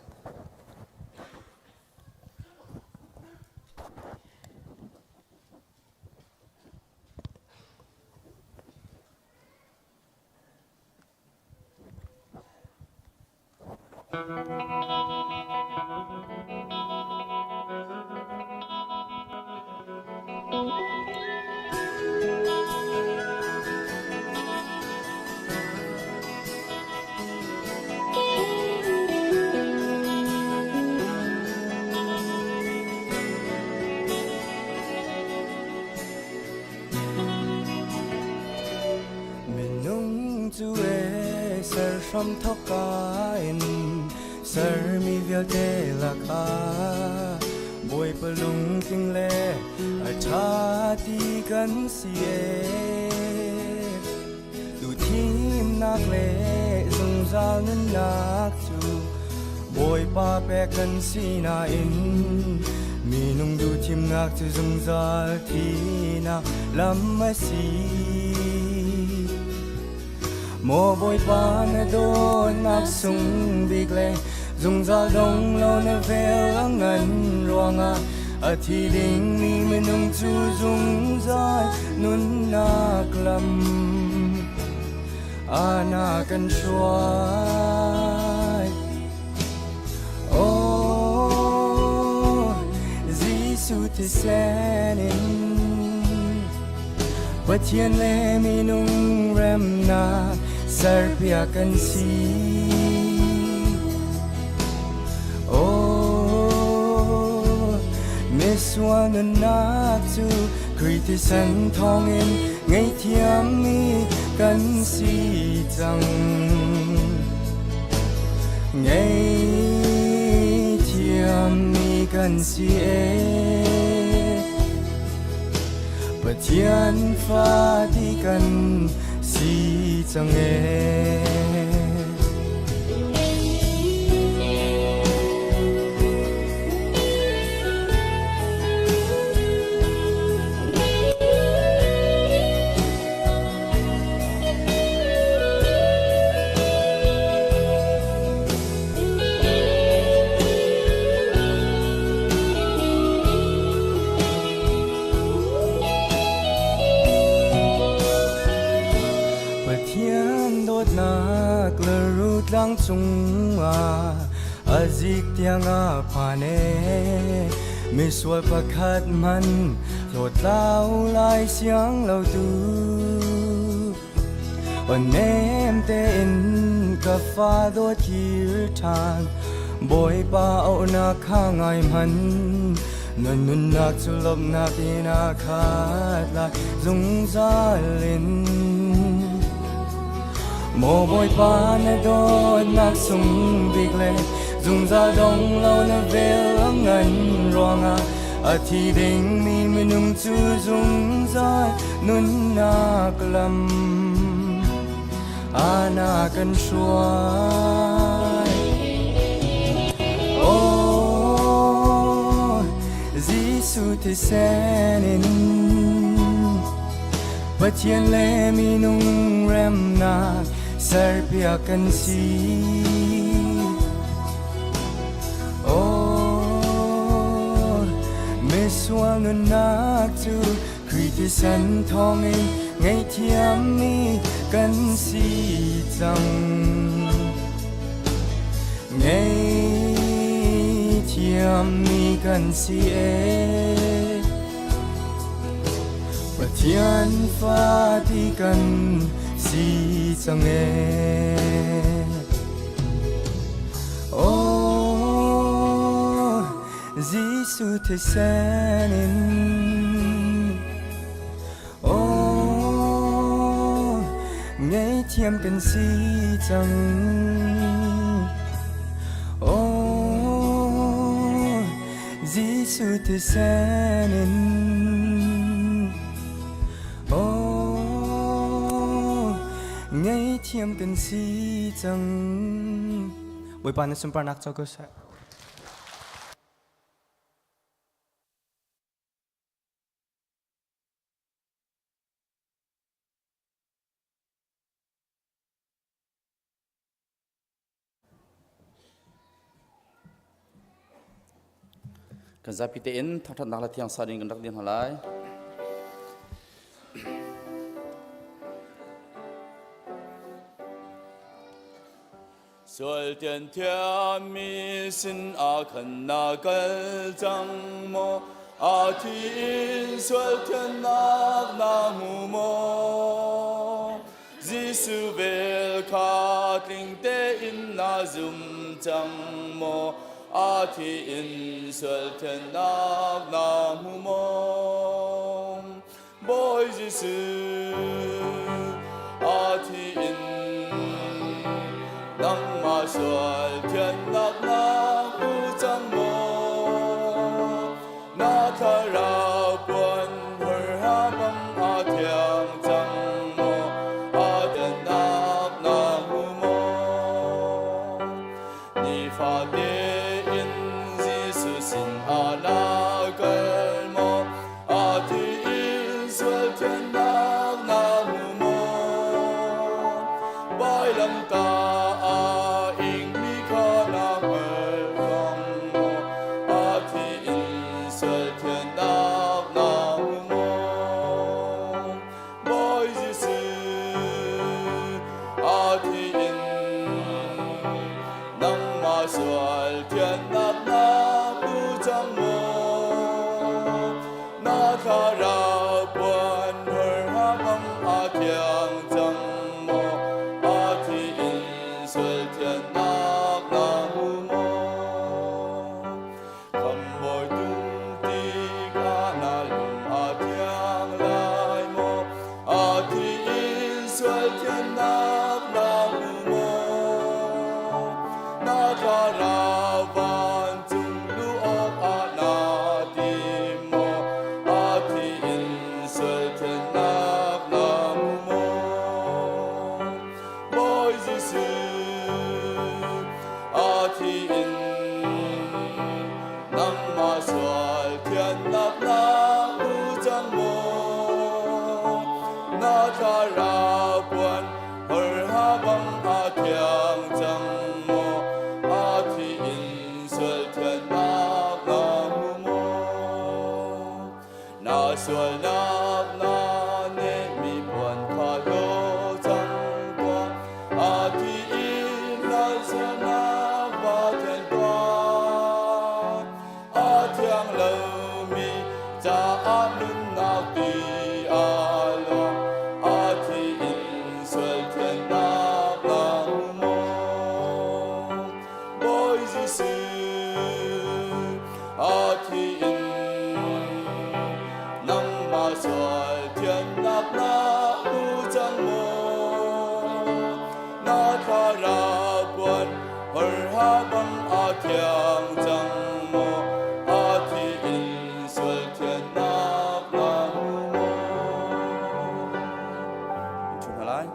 Minung cu e ser hram thawk in sermi vialte lakah Bawipa lungtling le a ṭha ti kan si e. Tu thimnak le zungzal nunnak cu Bawipa pek kan si nain minung duhthimnak cu zungzal thihnak lam a si. Maw Bawipa na dawtnak sung bik le zungzal dong lo na vel a ngan ruangah a thi dingmi minung cu zungzal nunnak lam ana kan hruai. Oh, Jesuh thisen in Pathian le minung remnak serpiak kan si. Oh, misual nunnak cu Khrih thisen thawngin ngaihthiammi kan si cang. Ngaihthiammi kan si ee. Pathian fa ti kan si cang ee. Pathian dawtnak le rutlang cungah a zik tiang a phan ee. Misual pakhat hmanh hlawtlau lai siang lo tu. Onem tein ka fa dawt kir ṭhan Bawipa auhnak kha ngai hmanh Na nunnak cu lawmhnak in a khat lai zungzal in. Maw Bawipa na dawtnak sung bik le zungzal dong lo na vel a ngan ruangah a thi dingmi minung cu zungzal nunnak lam ana kan hruai. Oh, Jesuh thisen in Pathian le minung remnak serpiak kan si. Oh, misual nunnak cu Khrih thisen thawngin ngaihthiammi kan si cang. Ngaihthiammi kan si ee. Pathian fa ti kan si cang ee. Oh, Jesuh thisen in Oh, ngaihthiam kan si cang. Oh, Jesuh thisen in Oh, ngaihthiam kan si cang. Bawipa na sunparnak co ko seh. Kan zapi tein thangṭhatnak le thiang sa ding kan rak dir hna lai. Sual tian thiammi sin ah khan na kal cang maw? A thi in sual thiannak na hmu maw? Jesuh vel kha tling tein na zum cang maw? A thi in sual thiannak na hmu maw? Bawi Jesuh a thi in nangmah sual thiannak na hmu cang maw? Na thlarau puan hur ha bang a thiang cang maw? A thiannak na hmu maw? Nifate in Jesuh sin ah na kal maw? A thi in sual thiannak na hmu maw? Vailamtah a ingmi kha na hngal cang maw? A thi in sual thiannak na hmu maw? Bawi Jesuh, a thi in nangmah sual thiannak na hmu cang maw? Na thlarau puan hur hamang a thiang cang maw? A thi in sual thiannak na hmu maw? Khambawi tung tikah na lung a thiang lai maw? A thi in sual thiannak na hmu maw? Na thlarau vancung luh awkah naa tim maw? A thi in sual thiannak na hmu maw? Bawi Jesuh, a thi in nangmah sual thiannak na hmu cang maw? Na thlarau puan horha bang a thiang cang maw? A thi in sual thiannak na hmu maw? Na sualnak na nehmi puan kha hlaw cang tuah. A thi in lalsianak va then tuah. A thiang lomi caah nunnak ti a luang. A thi in sual thian. A thi in nangmah sual thiannak na hmu cang maw? Na thlarau puan horha bang a thiang cang maw? A thi in sual thiannak na hmu maw? Thu hna lai.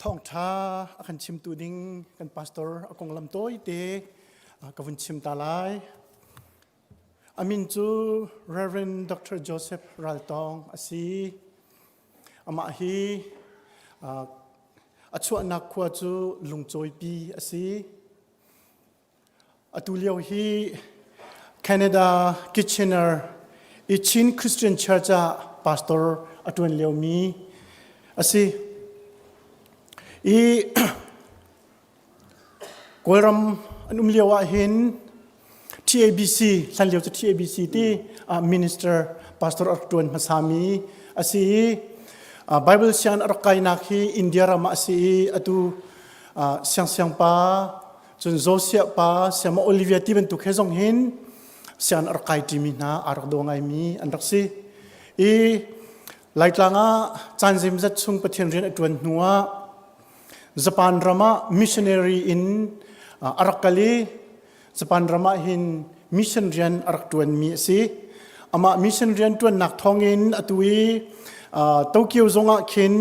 Thawngṭha a kan chimtu ding kan pastor a konglam tawite ka vun chim ta lai. A min cu Reverend Dr. Joseph Raltawng a si. Amah hi a chuahnak khua cu Lungcawipi a si. Atu lio hi Canada Kitchener i Chin Christian Church ah pastor a ṭuan liomi a si. I Kawlram an um lio ah hin TABC, hlan lio cu TABC ti minister pastor a rak ṭuan hmasami a si i Bible sianginn a rak kainak hi India ram ah a si i atu siangsiang pa Cun Josiah pa Siama Olivia ti bantuk he zong hin sian a rak kai ṭimi hna aa rak daw ngaimi an rak si. I Laitlang ah caan zeimzat chung Pathian rian a ṭuan hnu ah Japan ram ah missionary in a rak kal i Japan ram ah hin mission rian a rak ṭuanmi a si. Amah mission rian ṭuannak thawngin atu i Tokyo zong ah khin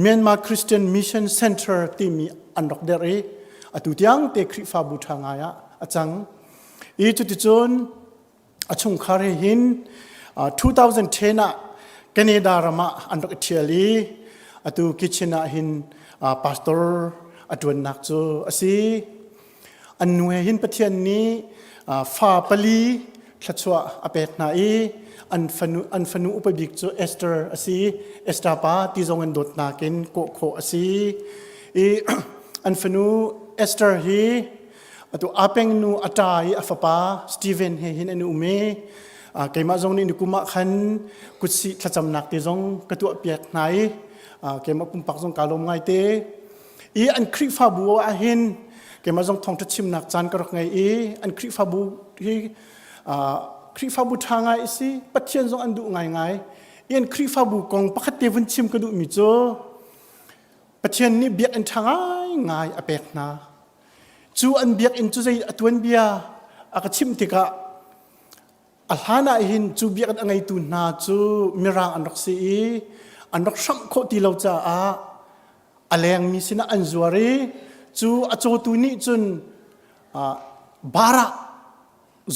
Myanmar Christian Mission Center timi an rak derh i atu tiang te Khrihfabu ṭha ngai ah a cang. I cuticun a chungkhar he hin 2010 ah Canada ram ah an rak i ṭhial i atu kitchen ah hin pastor a ṭuannak cu a si. An nu he hin Pathian nih fa pali thluachuah a pek hna i an fanu, an fanu upa bik cu Esther a si. Esther pa ti zong in dawtnak in kawh khawh a si. I an fanu Esther hi atu Apeng nu a ṭa i a fapa Stephen he hin an um i keimah zong nih nikum ah khan kutsih thlacamnak te zong ka tuah piak hna i keimah pumpak zong kaa lawm ngai te. I an Khrihfabu ah hin keimah zong thawngṭha chimnak caan ka rak ngei i an Khrihfabu hi Khrihfabu ṭha ngai a si Pathian zong an duh ngaingai i an Khrihfabu kong pakhat te vun chim ka duhmi cu Pathian nih biakinn ṭha ngaingai a pek hna cu an biakinn cu zei a tuanbia a ka chimh tikah A hlan ah hin cu biakinn a ngeitu hna cu Mirang an rak si i an rak hramh khawh ti lo caah a lengmi sinah an zuar i cu a cawtu nih cun bar ah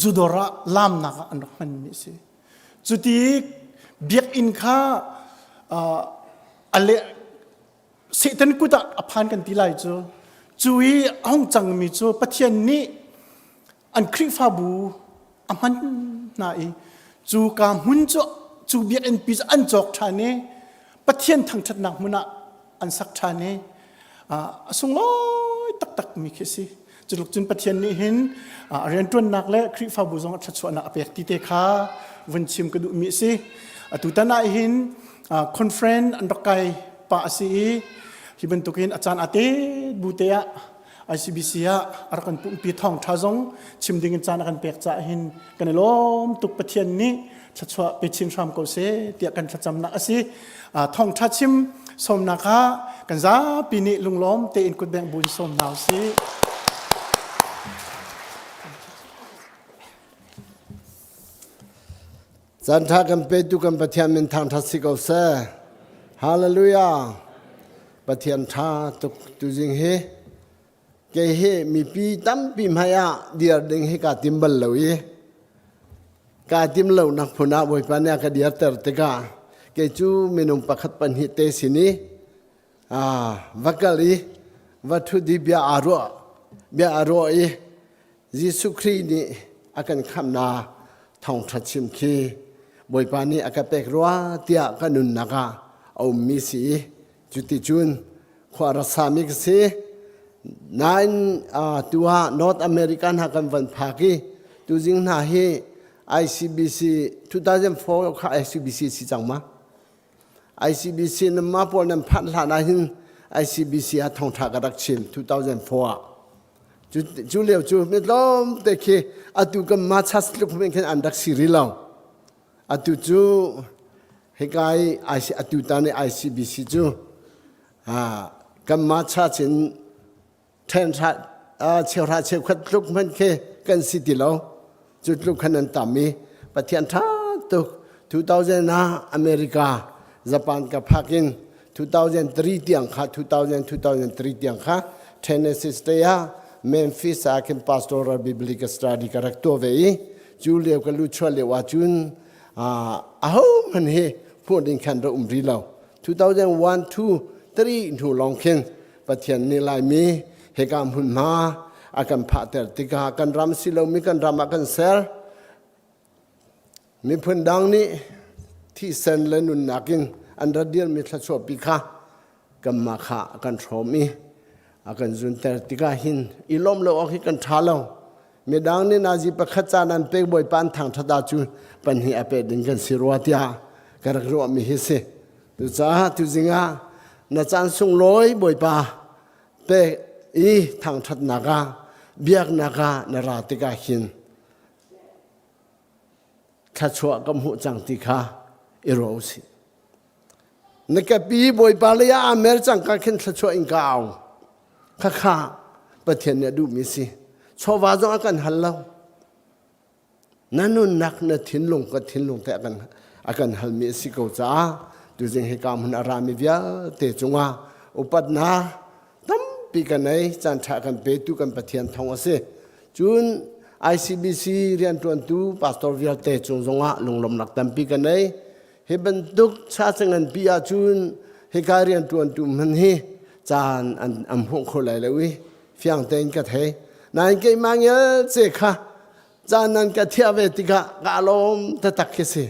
zudawr ah laamnak ah an rak hmanmi a si. Cuti biakinn kha a le Satan kut ah a phan kan ti lai cu cu i a hung cangmi cu Pathian nih an Khrihfabu a hman hna i cu ka hmun cu cu biakinn pi cu an cawk ṭhan i Pathian thangṭhatnak hmun ah an sak ṭhan i a sunglawi taktak mi khi a si. Culuk cun Pathian nih hin a rianṭuannak le Khrihfabu zong a thluachuahnak a pek ti te kha vun chim ka duhmi a si. Atutan ah hin conference an rak kai pah a si i hi bantukin a caan ate bu te ah ICBC ah a rak kan pumhpi thawngṭha zong chim ding in caan a kan pek caah hin kan i lawm tuk Pathian nih thluachuah pe chin hram ko seh tiah kan thlacamnak a si. Thawngṭha chim sawmnak ah kan zapi nih lunglawm tein kutbengh bu in sawm hna usih. Caan ṭha kan petu kan Pathian min thangṭhat si ko seh. Hallelujah. Pathian ṭha tuk tuzing hi kei hi mipi tampi hmai ah dir ding hi kaa tim bal lo i kaa tim lo nak phun ah Bawipa nih a ka dirter tikah kei cu minung pakhat pahnih te sin i va kal i va ṭhut i bia aa ruah bia aa ruah i Jesuh Khrih nih a kan khamhnak thawngṭha chim khi. Bawipa nih a ka pek rua tiah ka nunnak ah a ummi si i cuticun khua rak sami ka si. Nain tu ah North America hna kan van phak i tuzing hna hi ICBC 2004 kha ICBC si cang ma? ICBC nan mah pawl nan phanh hlan ah hin ICBC ah thawngṭha ka rak chim 2004 ah. Cu, cu lio cu mi tlawm te khi atu kan ma chas tluk men khin an rak si rih lo. Atu cu hika i IC, atu tan i ICBC cu kan ma church in ṭhenhra cheuhra cheukhat tluk hmanh khi kan si ti lo cu tluk khan an tam i Pathian ṭha tuk 2000 ah America Japan ka phak in 2003 tiang kha 2000 2003 tiang kha Tennessee State ah Memphis ah khin pastoral biblical study ka rak tuah ve i cu lio ka lu chuah lio ahcun aho hmanh hi hmuh ding khan rak um rih lo 2001 2 3 hnu lawng khin Pathian nih Laimi hika hmunhma a kan phahter tikah kan ram si lomi kan ram ah kan ser. Miphun dang nih thisen le nunnak in an rat dirmi thluachuahpi kha kanmah kha a kan hrawm i a kan zunter tikah hin i lawmh lo awk hi kan ṭha lo. Midang nih nazi pakhat caan an pek bawipa an thangṭhat ahcun pahnih a pek ding kan si rua tiah ka rak ruahmi hi si. Cucaah tuzing ah na caan sunglawi Bawipa pek i thangṭhatnak ah biaknak ah na ra tikah hin thluachuah ka hmuh cang ti kha i ruah usih. Na kepi Bawipa lei ah aa mer cang ka khin thluachuah in ka au. Khakha Pathian nih a duhmi si. Chawva zong a kan hal lo. Na nunnak na thinlung ka thinlung te a kan a kan halmi a si ko caah tuzing hika hmun a rami vialte cungah upatnak tampi kan ei caan ṭha kan petu kan Pathian thawng a si. Cun ICBC rianṭuantu pastor vialte cung zongah lunglawmnak tampi kan ei. Hi bantuk cha nganpi ahcun hika rianṭuantu hman hi caan an, an hmuh kho lai lo i fiang tein ka thei. Nain keimah ngel ce kha caan nan ka thiah ve tikah ka lawm taktak khi si.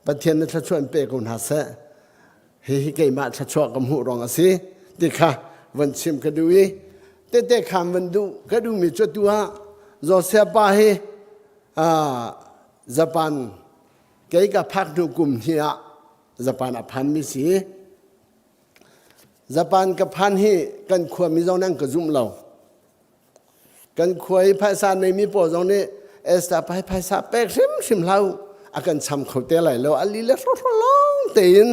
Pathian na thluachuah in pe ko hna seh. Hihi keimah thluachuah ka hmuh ruang a si ti kha van chim ka duh i tete khan van duh ka duhmi cu tu ah Joseph pa hi Japan kei ka phak hnu kum hnih ah Japan a phanmi si. Japan ka phan hi kan khuami zong nan ka zum lo. Kan khua i phaisa neimi pawl zong nih Esther pai phaisa pek hrimhrim hlah a kan cham kho te lai lo a li le hrohro lawng tein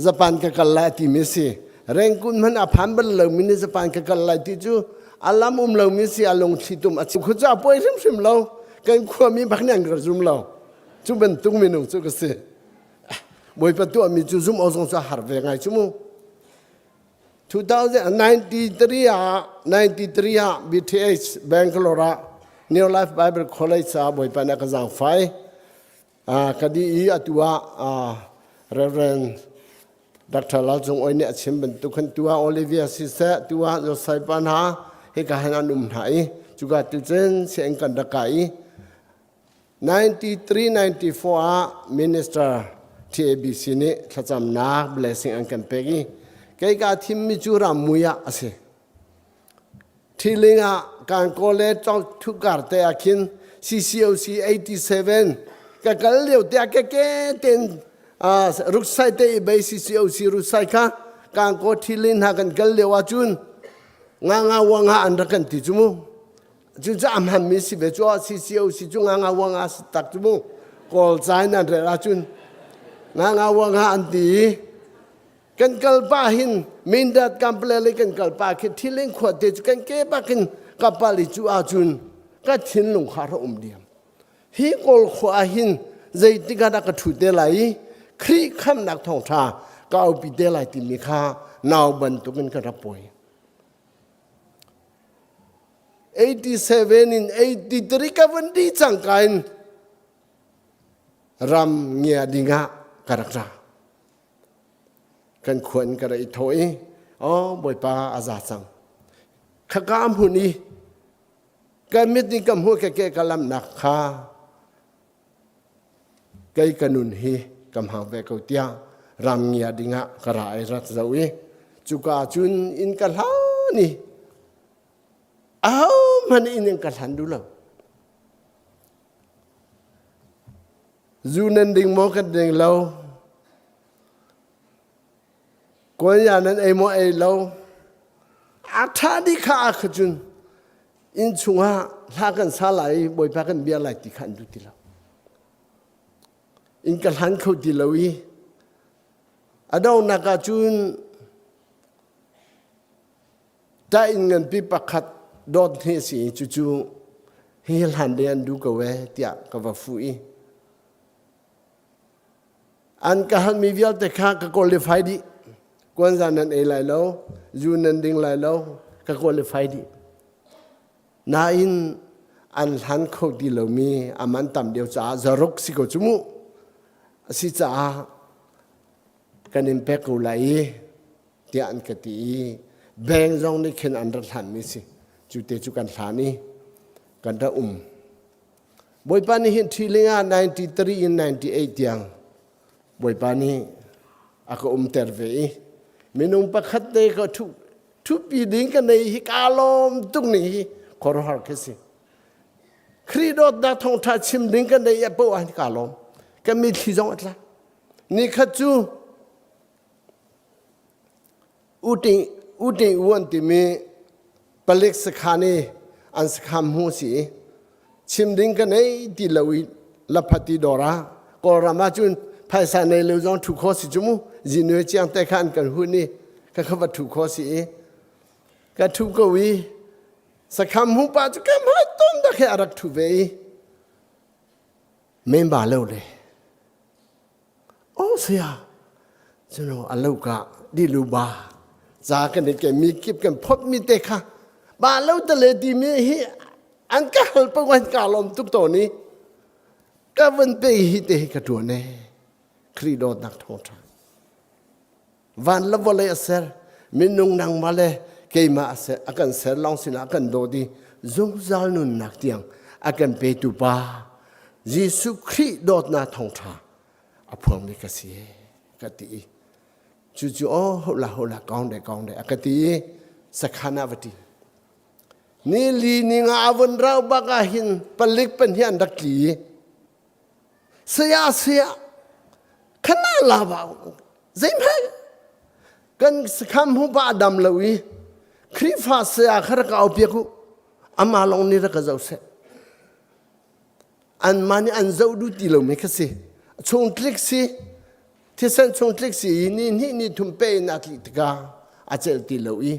Japan ka kal lai timi si. Rengkun hmanh a phan bal lomi nih Japan ka kal lai ti cu a lam um lomi si a lungthli tum a chim khu cu a puai hrimhrim lo. Kan khuami bak nih an ka zum lo. Cu bantuk minung cu ka si. Bawipa tuahmi cu zumh awk zong cu a har ve ngai cu mu. 2093 ah 93 ah BTH Bangalore ah New Life Bible College ah Bawipa nih a ka zaangfai. Ka dih i atu ah Reverend Dr. Lal Cung Oi nih a chim bantuk khan tu ah Olivia siseh tu ah Joseph pa hna hika hin an um hna i cuka tu cun sianginn kan rak kai i 93-94 ah Minister TABC nih thlacamnak blessing an kan pek i kei kaa thimmi cu rammui ah a si. Thiling ah kan kawle thukar te ah khin CCOC 87 ka kal lio te ah keke ten ruksai te i bei CCOC ruksai kha kan ko thilin hna kan kal lio ahcun nga nga wa nga an rak kan ti cu mu. Cucu a hmanmi si ve cu CCOC cu nga nga wa nga si tak cu mu kawl ca in an rel ahcun nga nga wa nga an ti i kan kal pah hin Mindat kample le kan kal pah khi thilin khua te cu kan ke bak in kapal i cu ahcun ka thinlung kha ra um diam hi kawl khua ah hin zeitik ah dah ka ṭhu te lai i Khrih khamhnak thawngṭha ka aupi te lai timi kha nau bantukin ka rak pawi 87 in 83 ka vun di cangka in ram ngia ding ah ka rak ra. Kan khua in ka rak i thawh i, oh Bawipa a za cang. Khaka hmun i ka mit nih ka hmuh ke ke ka lamnak kha. Kei ka nun hi ka hmang ve ko tiah ram ngia dingah ka ra i rak zoh i cuka cun inn ka hlan i ahohmanh inn in ka hlan duh lo. Zu nan ding maw kan ding lo. Kuan ya nan ei maw ei lo. A ṭha dih kha a kha cun inn chungah hla kan sa lai i Bawipa kan bia lai ti kha an duh ti lo. Inn ka hlan kho ti lo i a donghnak ah cun ṭah inn nganpi pakhat dawt hne si i cucu hi hlan ding an duh ko ee tiah ka va fuh i an ka halmi vialte kha ka qualify dih. Kuanza nan ei lai lo, zu nan ding lai lo, ka qualify dih. Nain an hlan kho ti lomi aman tam deuh caah zaruk si ko cu mu. A si caah kan in pek ko lai i tiah an ka ti i bank zong nih khin an rak hlanmi si. Cu te cu kan hlan i kan rak um. Bawipa nih hin ṭhiling ah 93 in 98 tiang Bawipa nih a ka umter ve i minung pakhat te ka ṭhu ṭhupi ding ka nei hi kaa lawm tuk ning hi khuaruahhar khi si. Khrih dawtnak thawngṭha chim ding ka nei a poah ah kaa lawm. Ka mitthli zong a tla. Nikhat cu Uting Uting U an timi palik sakhan i an sakhan hmu si i chim ding ka nei ti lo i laphati dawr ah Kawlram ah cun phaisa nei lo zong ṭhu kho si cu mu zinue chiang te kha an kan hun i ka kha va ṭhu kho si i ka ṭhu ko i sakham hu pa cu ka hmai tom dak he a rak ṭhu ve i men ba lo le Oh saya cuno a lo ka di lu ba za kan i ke mi kip kan phot mi te kha ba lo te le ti mi hi an ka hal pa wan ka lom tuk to ni ka van pe hi te hi ka tuan e khri dawt nak thong tha van la vawlei a ser minung nangmah le keimah a ser a kan ser lawng sinah a kan dawt i zungzal nunnak tiang a kan petu pa Jesuh Khrih dawtnak thawngṭha a phuangmi ka si ka ti i cucu aw hola hola kaung de kaung de a ka ti i sakhan ah va ti ni li ni nga a vun rau bak ah hin palik pan hi an rak tli i saya saya khana la ba zeihmanh kan sakham hu pa dam lo i Khrihfa saya kha rak au piak u ama long ni rak ka zo seh an mah nih an zoh duh ti lomi kha si chung tlik si thisen chung tlik si i ni hnih ni thum pe in a tlik tikah a celh ti lo i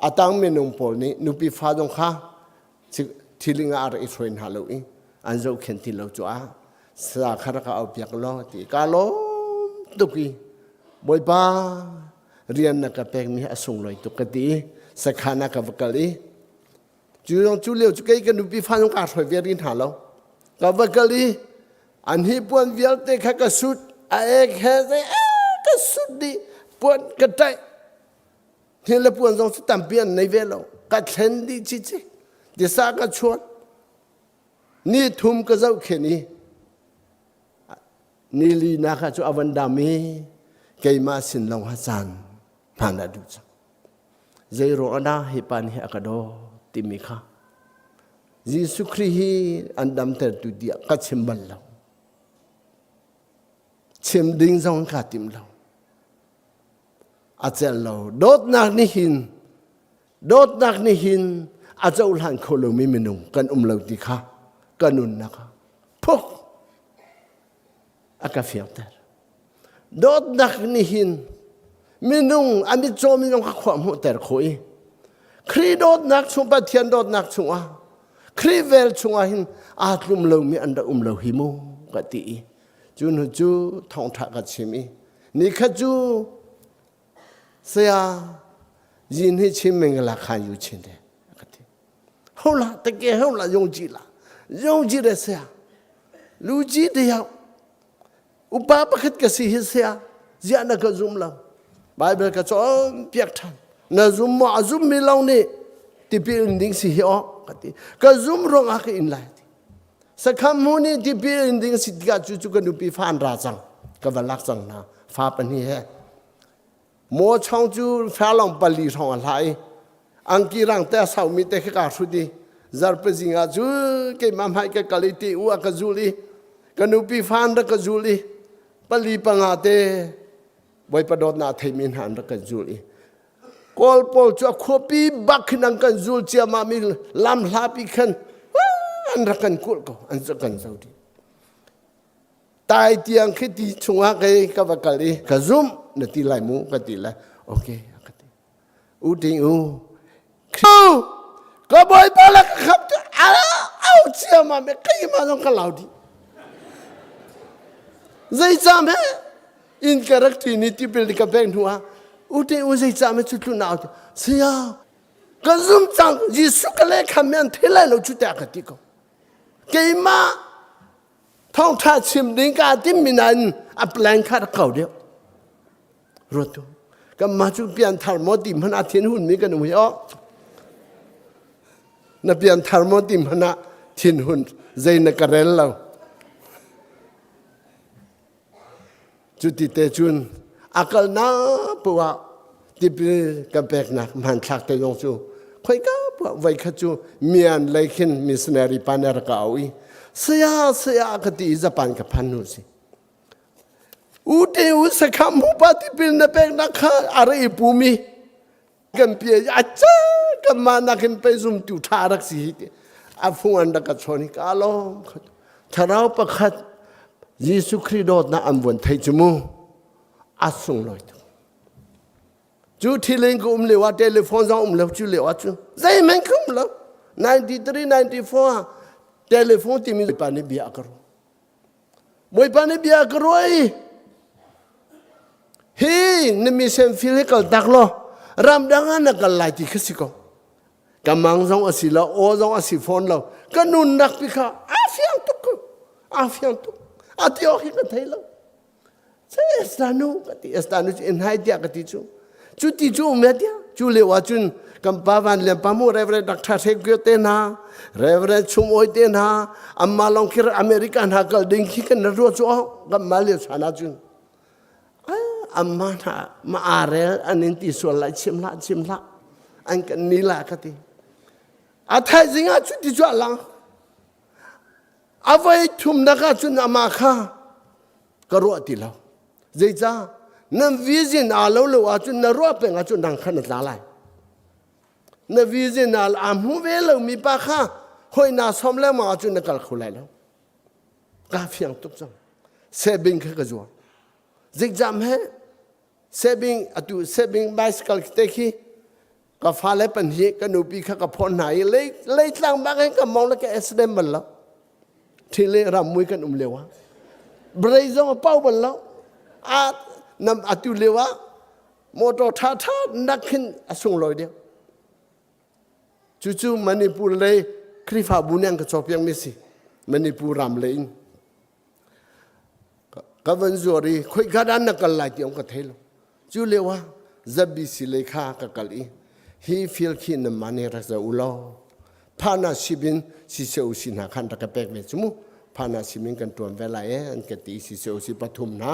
a tang minung pawl nih nupi fa zong kha thiling ah a rak i hruai hna lo i an zohkhenh ti lo cu ah sa kha rak au piak law ti ka lawm tuk i bawipa rian na ka pekmi a sunglawi tuk ka ti i sakhan ah ka va kal i cu zong cu lio cu kei ka nupi fa zong kaa hruai ve rih hna lo ka va kal i an hi puan vialte kha ka sut a ek he zei ka sut dih puan ka ṭaih Hni le puan zong cu tampi an nei ve lo. Ka thlen dih cici. Tisa ka chuan. Ni thum ka zohkhenh i ni li nak ah cu a van dam i keimah sin lawng ha caan hman a duh cang. Zei ruang ah dah hi pa nih a ka daw timi kha Jesuh Khrih hi an damtertu tiah ka chim bal lo. Chim ding zong kaa tim lo. A celh lo. Dawtnak nih hin dawtnak nih hin a cohlan kho lomi minung kan um lo ti kha ka nunnak ah phuk a ka fiangter. Dawtnak nih hin minung a mitcaw minung kha khua hmuhter khawh i Khrih dawtnak chung Pathian dawtnak chungah Khrih vel chungah hin aa tlum lomi an rak um lo hi mu ka ti i cu hnu cu thawngṭha ka chim i Nikhat cu saya yin hi chim meng la khan yu chin de ka ti. Ho la te ke ho la yong ji la. Yong ji de saya. Lu ji de ya. Upa pakhat ka si hi saya. Zia na ka zum lo. Bible ka cawn piak than. Na zum mo a zum mi long nih tipil in ding si hi o ka ti. Ka zum rong ah ka in lai ti. Sakham mu nih tipil in ding si tikah cu cu ka nupi fa an ra cang. Ka va lak cang hna. Fa pahnih he. Maw chong cu farlong pali hrawng a hla i angki rang te a saumi te khi kaa hrut i zarpe zing ah cu keimah hmai ka kal i ti u a ka zul i ka nupi fa an rak ka zul i pali panga te Bawipa dawtnak a theimi hna an rak kan zul i Kawl pawl cu a khuapi bak khin an kan zul ciammam i lam hlapi khan an rak kan kulh ko an rak kan zo dih. Tai tiang khi ti chungah kei ka va kal i ka zumh na ti lai mu ka ti lai okay ka ti u ting u ka bawipa la ka khap tu au ciammam e keimah zong ka lau dih zeicam he in ka rak ṭin i tipil ka pek hnu ah ute u zeicah me cu tlun au saya ka zum cang Jesuh ka le kham mi an thei lai lo cu tiah ka ti ko keimah thawngṭha chim ding ka tim mi nain a plan kha rak kau deuh ruat tu kanmah cu pianthar maw ti hmanh ah thin hun mi kan um hi aw na pianthar maw ti hmanh ah thin hun zei na ka rel lo Cuti te cun a kalnak paoh ah tipil kan peknak hmanthlak te zong cu khoika poah voi khat cu mian lei khin missionary pa nih a rak ka auh i saya saya ka ti i Japan ka phan hnu si. U te u sakham hu pa tipil na peknak kha a ra i pumi kan pia a ca kan mah nakin pei zumtu ṭha rak si hi ti a fung an rak ka chawn hi ka lawm thlarau pakhat Jesuh Khrih dawtnak an vun thei cu mu a sunglawi tuk cu thilin ka um lio ah telephone zong um lo cu lio ah cu zeihmanh ka um lo 93 94 ah telephone timi pa nih bia a ka ruah Bawipa nih bia ka ruah i hi na mission field hi kal tak law ramdang ah na kal lai ti kha si ko ka mang zong a si lo aw zong a si fawn lo ka nunnak pi kha a fiang tuk ko a fiang tuk a ti awk hi ka thei lo Estanu ka ti Estanu cu in hai tiah ka ti cu cu ti cu um tiah cu lio ah cun kan pa van lian pa mu Reverend Dr. Hre Kyo te hna Reverend Chum Oi te hna amma long khi America hna kal ding khi kan ruah cu kan ma lio chan ah cun amma hna ma arel an in ti sual lai chim hlah chim hlah an kan ni la ka ti a thaizing ah cu ti cu a lang a voi thumnak ah cun amah kha ka ruah ti lo zeicah nan vision aa lo lo ahcun na ruah peng ahcun nang kha na tla lai na vision aa aa hmu ve lo mi pa kha hoi na som lengmang ahcun na kal kho lai lo ka fiang tuk cang sebing kha ka zuar zikzam he sebing atu sebing bicycle te khi ka fale pahnih ka nupi kha ka phone hna i lei leitlang bak in ka mong le ka accident bal lo thil i rammui kan um lio ah brei zong a pau bal lo a nam atu lio ah motor tha tha nak khin a sunglawi deuh cucu Manipur lei Khrihfabu nih an ka cawpiak mi si Manipur ram lei in ka van zuar i khoika dah na kal lai ti ka thei lo cu lio ah ZBC lei kha ka kal i hi field khi na mah nih rak zoh u law phana sibin CCOC hna khan rak ka pek ve cu mu phana sibin kan tuan ve lai e an ka ti CCOC pathum hna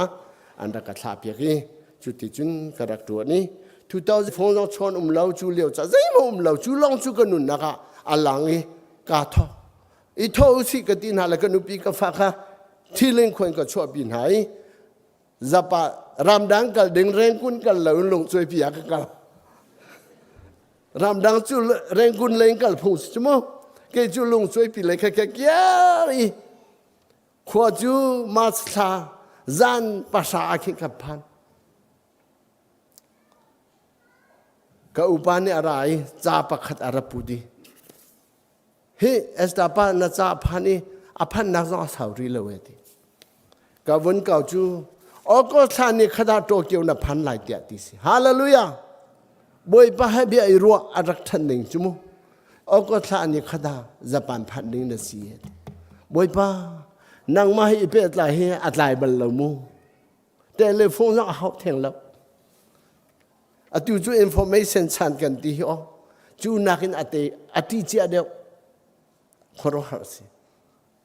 an rak ka thlah piak i cu ti cun ka rak tuan i 2000 phone zong chawn um lo cu lio ca zeihmanh um lo cu lawng cu ka nunnak ah a lang i kaa thawk i tho usih ka ti hna le ka nupi ka fa kha thilin khuan ka chuahpi hna i zapa ramdang kal ding rengkun kal lo in lungcuai pi ah ka kal ramdang cu rengkun lei kal phung si cu mu kei cu lungcuai pi lei kha ka kiar i khua cu march thla zan pahra ah khin ka phan ka upa nih a ra i ca pakhat a ra put i Hi Esther pa na ca phan i a phannak zong a sau rih lo e ti. Ka vun kau cu August thla ni khat ah Tokyo na phan lai tiah ti si. Hallelujah. Bawipa he bia i ruah a rak ṭhan ding cu mu. August thla ni khat ah Japan phan ding na si e ti. Bawipa nangmah hi i pehtlai hi a tlai bal lo mu. Telephone zong a hau theng lo. Atu cu information chan kan ti hi aw. Cu nakin a te a ti cia deuh. Khuaruahhar si.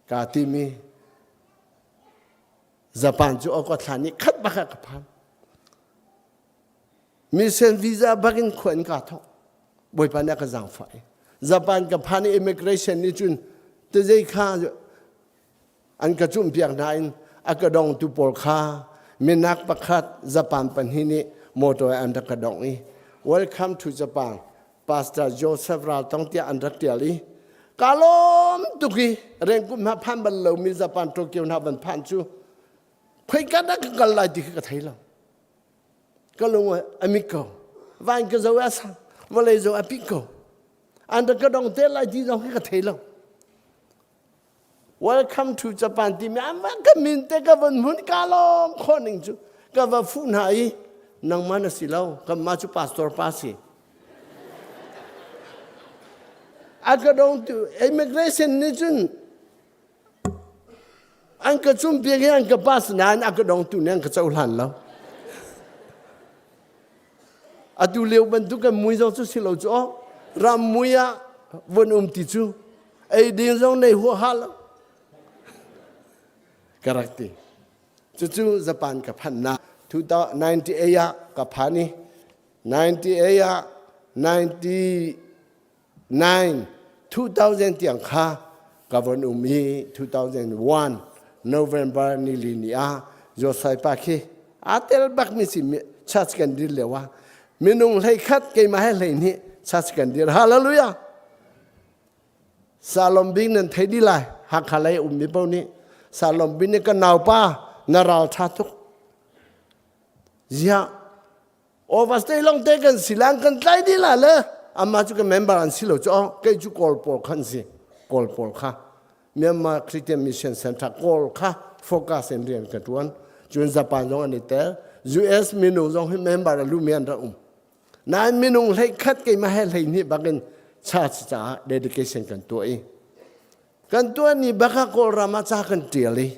Ka timi Japan cu awka thla ni khat bak ah ka phan. Mission visa bakin khua in ka thok. Bawipa nih a ka zaangfah i Japan ka phan i immigration nih cun tezei kha an ka cumhpiak nain a ka dongtu pawl kha minak pakhat Japan pahnih nih motor an rak ka dongh i welcome to Japan Pastor Joseph Raltong tiah an rak tial i ka lawm tuk i rengkum hna phan bal lomi Japan Tokyo hna van phan cu khoika dah ka kal lai ti kha ka thei lo ka lung a mit ko van ka zo a sang vawlei zo a pik ko an rak ka dong te lai ti zong khi ka thei lo Welcome to Japan timi an va ka min te ka von hmun ka lawm khawh ning cu ka va fuh hna i nangmah na si lo kanmah cu pastor pa si a ka dong tu immigration nih cun an ka cumpiak i an ka pass nain a ka dong tu nih an ka cohlan lo Atu lio bantuk kan mui zong cu si lo cu aw. Ram mui ah vun um ti cu ei ding zong nei huaha lo. Ka rak ti. Cucu Japan ka phannak 1998 ah ka phan i 98 ah 90 9 2000 tiang kha ka von um i 2001 November nili ni ah Josai pa khi aa tel bak mi si church kan dir lio ah minung hlei khat keimah he hlei hnih church kan dir hallelujah Salom bing nan thei di lai Hakha lei um mi paoh nih Salom bing nih ka naupa na ral tha tuk ziah Overstay long te kan si lang kan tlai di la le amma cu ka member an si lo cu kei cu kawl pawl khan si kawl pawl kha Myanmar Christian Mission Center kawl kha focus in rian ka tuan cun Japan zong an i tel US minung zong hi member a lumi an rak um nain minung hlei khat keimah he hlei hnih bakin church caah dedication kan tuah i kan tuah ni baka kawlram ah ca kan tial i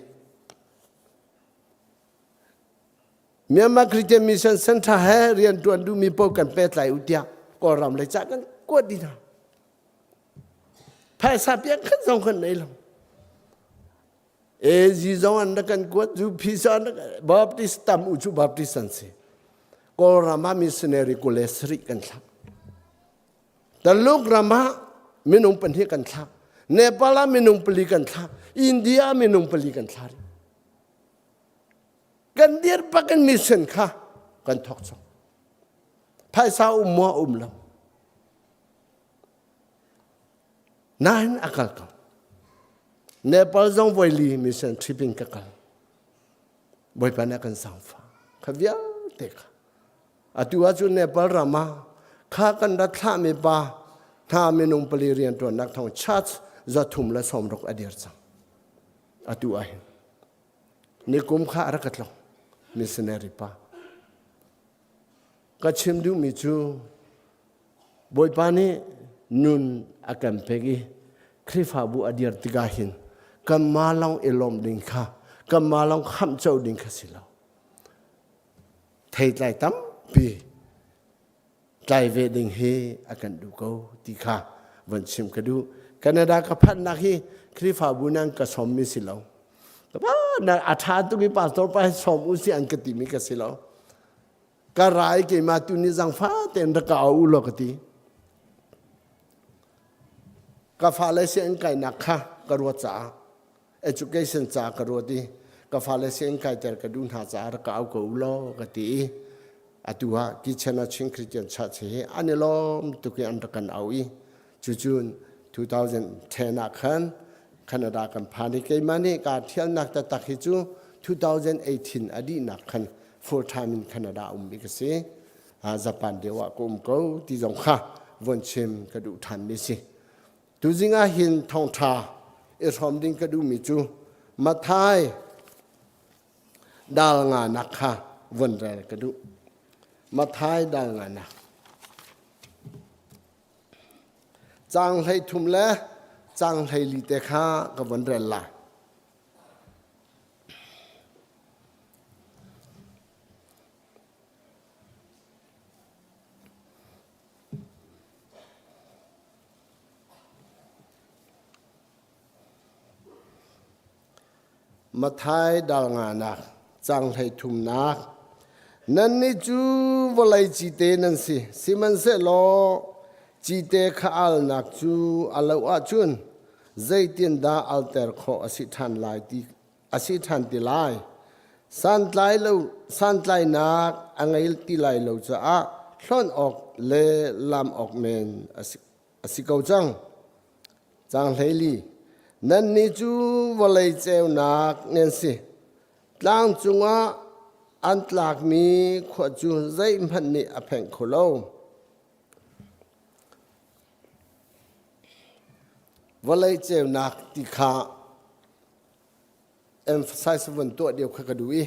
Myanmar Christian Mission Center he rianṭuan duhmi paoh kan pehtlai u tiah Kawlram lei ca kan kuat dih hna. Phaisa piak khat zong kan nei lo. AG zong an rak kan kuat, UP zong an rak Baptist tam u cu Baptist an si. Kawlram ah missionary kule sarih kan thlah. Taluk ram ah minung pahnih kan thlah. Nepal ah minung pali kan thlah. India ah minung pali kan thlah. Kan dir bak in mission kha kan thawk cang. Phaisa um maw um lo. Nain a kal ko. Nepal zong voili mission trip in ka kal. Bawipa nih a kan sangfa. Kha vialte kha. Atu ahcun Nepal ram ah kha kan rat thlahmi pa hna minung pali rianṭuannak thawng church 360 a dir cang. Atu ahhin. Nikum kha a rak ka tlong missionary pa. Ka chim duhmi cu Bawipa nih nun a kan pek i Khrihfabu a dir tikah hin kanmah lawng i lawmh ding kha kanmah lawng khamh co ding kha si lo. Theitlai tampi tlai ve ding hi a kan duh ko ti kha von chim ka duh. Canada ka phanhnak hi Khrihfabu nan ka sawmmi si lo. Na a ṭha tuk i pastor pa hi sawm u si an ka timi ka si lo. Ka rai keimah tu ni zangfa tein rak ka au u law ka ti. Ka fale si an kainak kha ka ruat caah education ca ka ruat i ka fale sianginn kaiter ka duh hna caah rak ka au ko u law ka ti i atu ah Kitchen ah Chin Christian Church hi an i lawm tuk i an rak kan au i cucun 2010 ah khan Canada kan phan i keimah nih kaa thialnak taktak hi cu 2018 a dihnak khan full time in Canada ummi ka si Japan deuh ah ka um ko ti zong kha von chim ka duh ṭhanmi si Tuzing ah hin thawngṭha i hrawm ding ka duhmi cu Matthai dal nganak kha vun rel ka duh. Matthai dal nganak. Caang 13 le caang 14 te kha ka vun rel lai. Mathai dal nganak cang hlei thumnak Nannih cu vawlei cite nan si, sihmanhsehlaw cite kha alnak cu a loh ahcun zeitindah alter khawh a si ṭhan lai ti a si ṭhan ti lai? Santlai lo santlainak a ngei ti lai lo caah hlonh awk le lam awk men a si, a si ko cang. Caang 14 Nannih cu vawlei ceunak nan si. Tlang cungah an tlakmi khua cu zeihmanh nih a phenh kho lo. Vawlei ceunak ti kha emphasize vun tuah deuh kha ka duh i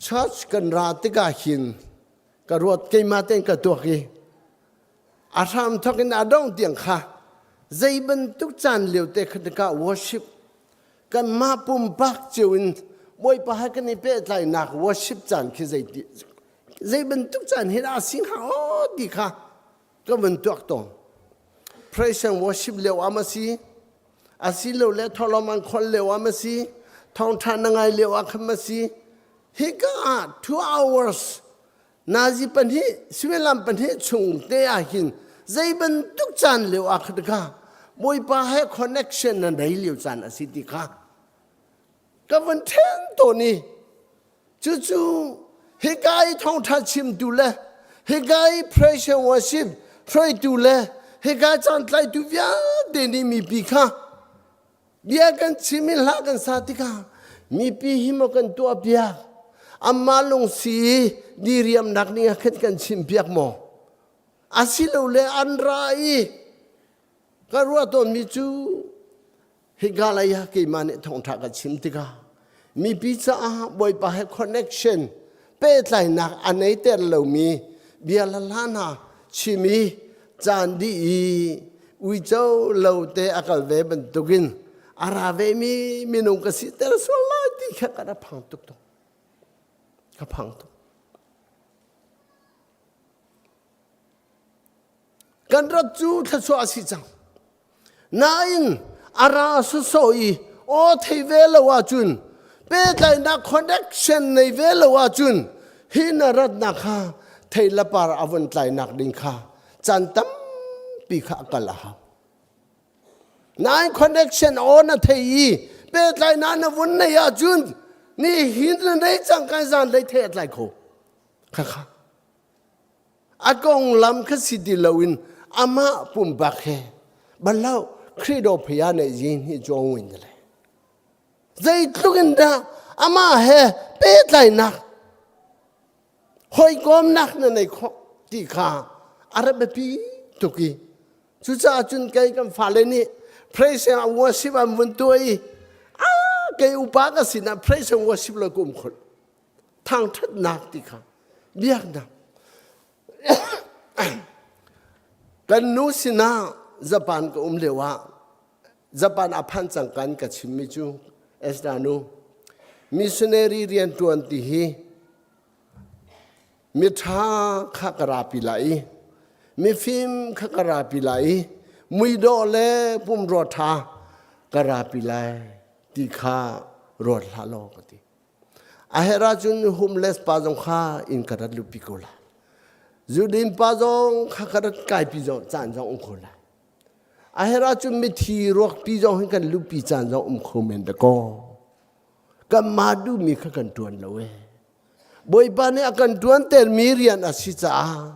Church kan ra tikah hin ka ruat keimah tein ka tuak i a hram thawk in a dong tiang kha zei bantuk caan lio te kha tikah worship kanmah pumpak cio in Bawipa he kan i pehtlainak worship caan khi zei ti zei bantuk caan hi dah a si hnga aw ti kha ka vun tuak tawn praise and worship lio ah ma si asilole thawhlawm an khol lio ah ma si thawngṭha na ngai lio ah khan ma si hika ah 2 hours nazi pahnih suimilam pahnih chung te ah hin zei bantuk caan lio ah khat ka bawipa he connection na nei lio caan a si ti kha ka vun ṭhen tawn i Cucu hika i thawngṭha chimtu le hika i praise and worship hruaitu le hika caantlaitu vialte nih mipi kha bia kan chim i hla kan sa tikah mipi hi maw kan tuahpiak amah lungsi i diriamnak ning ah khan kan chimpiak maw asilole an ra i ka ruah tawnmi cu Hika lei ah keimah nih thawngṭha ka chim tikah mipi caah Bawipa he connection pehtlainak a neiter lomi bia le hla hna chim i caan dih i uico lo te a kal ve bantukin a ra vemi minung ka siter sual lai ti kha ka rak phang tuk tuk. Ka phang tuk. Kan rat cu thluachuah a si cang. Nain a ra sawsawh i aw thei ve lo ahcun pehtlaihnak connection nei ve lo ahcun hi na ratnak kha thei le par a vun tlainak ding kha caan tampi kha a kal a hau. Nain connection aw na thei i pehtlaihnak na vun nei ahcun ni hin na nei cang kan zan lei thei a tlai kho. Khakha. A konglam kha si ti loin amah pumpak he balo Khrih do phaya ne yin hi jong win le zeitluk in dah amah he pehtlainak hawikomnak na nei khawh ti kha a rak biapi tuk i cucaah cun kei kan fale nih praise and worship an vun tuah i a kei upa ka sinah praise and worship lo ka um khol thangṭhatnak ti kha biaknak kan nu sinah Japan ka um lio ah Japan a phan cang kan ka chimmi cu Esther nu missionary rian ṭuan ti hi miṭha kha ka rapi lai i mifim kha ka rapi lai i muidawh le pumrua ṭha ka rapi lai ti kha ruat hlah law ka ti A herh ahcun homeless pa zong kha inn ka rat luhpi ko lai. Zudin pa zong kha ka rat kaipi zong caan zong um kho lai. A herh ahcun mithi ruakpi zong hin kan luhpi caan zong um kho men da kaw. Kanmah duhmi kha kan ṭuan lo ee. Bawipa nih a kan ṭuantermi rian a si caah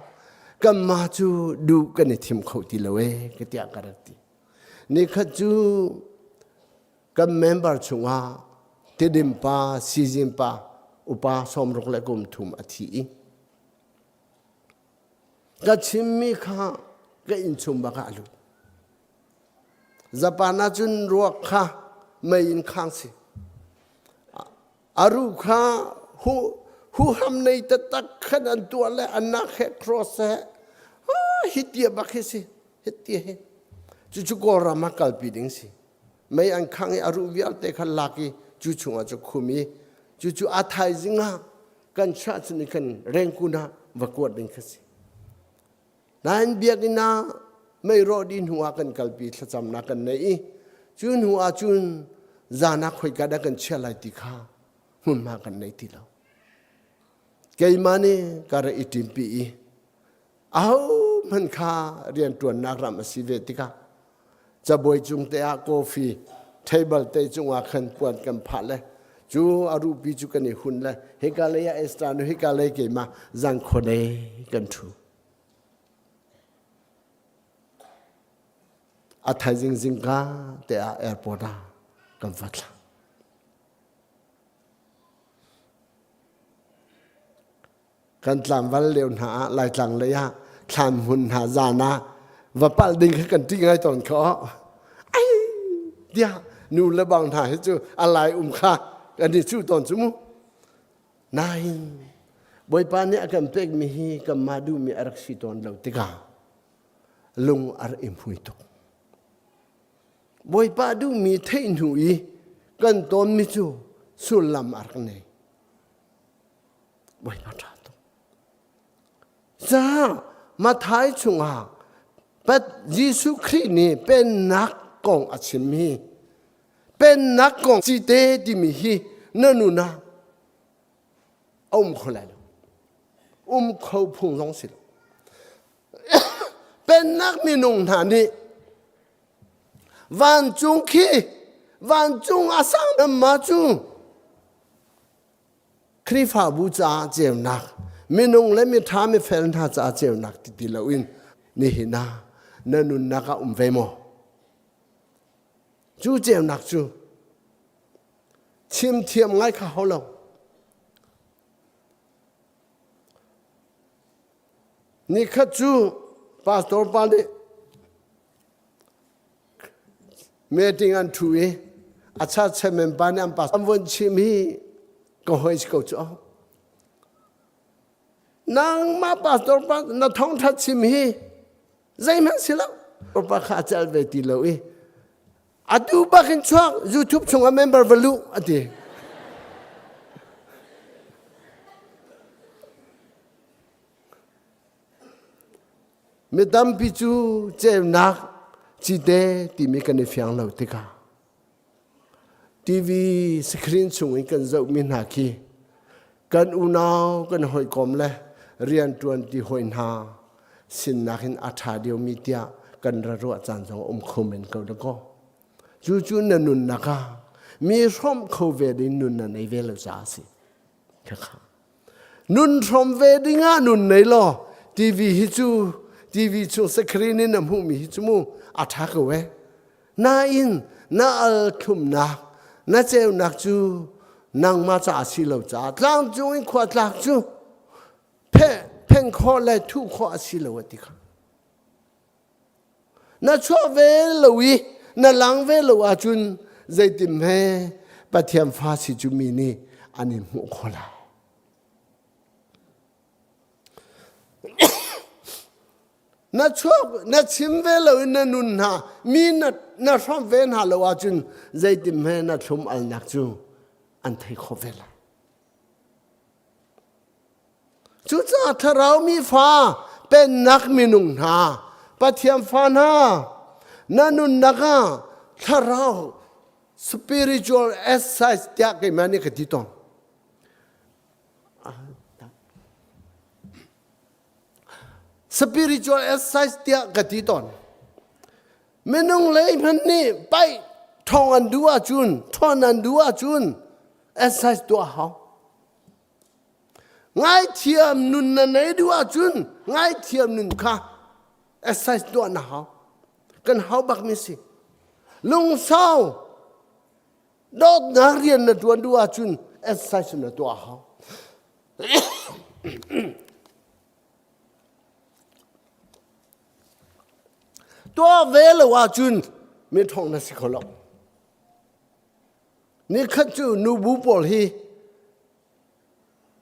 kanmah cu duh kan i thim kho ti lo ee ka tiah ka rak ti. Nikhat cu Kan member chungah Tidim pa, Sizin pa, upa sawmruk le kum thum a thi i ka chimmi kha ka innchung bak ah a lut. Japan ah cun ruak kha mei in khang si. A ru kha hu huham nei taktak khan an tuah le an nak he cross he hi tia bak hi si hi tia hi cucu Kawlram ah kalpi ding si. Mei an khangh i a ruh vialte kha lak i cu chungah cu khum i cucu a thaizing ah kan chuah cun i kan rengkun ah va kuat ding kha si. Nain biakinn ah. Mei rawh dih hnu ah kan kalpi thlacamnak kan nei i cu hnu ah cun zan ah khoika dah kan chiah lai ti kha hmunhma kan nei ti lo. Keimah nih ka rak i ṭimpi i ahohmanh kha rianṭuannak ram a si ve tikah cabuai cung te ah coffee table te cungah khan puan kan phah le cu a ruhpi cu kan i hun le hika lei ah Esther nu hika lei keimah zan khuadei kan ṭhu. A thaizing zingka te ah airport ah kan va thla. Kan tlangval lio hna ah Laitlang lei ah thlan hmun hna zan ah va palh ding kha kan ṭih ngai tawn kho. Ai tiah nu le bang hna hi cu a lai um kha kan i cuh tawn cu mu. Nain Bawipa nih a kan pekmi hi kanmah duhmi a rak si tawn lo tikah lung a rak i hmui tuk. Bawipa duhmi theih hnu i kan tawnmi cu sullam a rak nei. Bawipa ṭha tuk. Caah Matthai chungah Pat Jesuh Khrih nih pennak kong a chimmi pennak kong cite timi hi na nun ah a um kho lai lo. Um kho phung zong si lo. Pennak minung hna nih vancung khi vancung a sang ma cu Khrihfabu caah ceunak, minung le miṭha mifel hna caah ceunak ti ti loin nihin ah na nunnak ah um ve maw? Cu ceunak cu chim thiam ngai kha hau lo. Nikhat cu pastor pa nih meeting an ṭhu i a church chairman pa nih an pastor an vun chim hi ka hoi si ko cu nangmah pastor pa na thawngṭha chim hi zeihmanh si lo pa kha a celh ve ti lo i atu bakin chuak YouTube chungah member va luh a ti Mi tampi cu ceunak cite timi kan i fiang lo tikah TV screen chung in kan zohmi hna khi kan unau kan hawikom le rianṭuan ti hawi hna sinnak in a ṭha deuhmi tiah kan ra ruah caan zong a um kho men ko dakaw. Cucu na nunnak ah mi hrawmh kho ve ding nun na nei ve lo caah a si. Khakha. Nun hrawm ve dingah nun nei law TV hi cu TV chung screen in na hmuhmi hi cu mu a ṭha ko eh. Nain na al thlumnak na ceunak cu nangmah ca si lo caah tlangcung in khua tlak cu phen khawh le thuh khawh a si lo a ti kha. Na chuah ve lo i na lang ve lo ahcun zeitin he Pathian fa si cu mi nih an in hmuh khawh lai. na chuak na chim ve lo in na nun hna mi na na hrawmh ve hna lo ahcun zeitin he na thlum alnak cu an thei kho ve lai. Cucaah thlarau mi fa pennak minung hna Pathian fa hna na nunnak ah thlarau spiritual exercise tiah keimah nih ka ti tawn. Spiritual exercise tiah ka ti tawn. Minung lei hmanh nih paih ṭhawng an duh ahcun ṭhawn an duh ahcun exercise tuah hau. Ngaithiam nun na nei duh ahcun ngaithiam nun kha exercise tuah na hau. Kan hau bak mi si. Lungsau dawtnak rian na tuan duh ahcun exercise na tuah hau. Tuah ve lo ahcun mi ṭhawng na si kho lo. Nikhat cu nubu pawl hi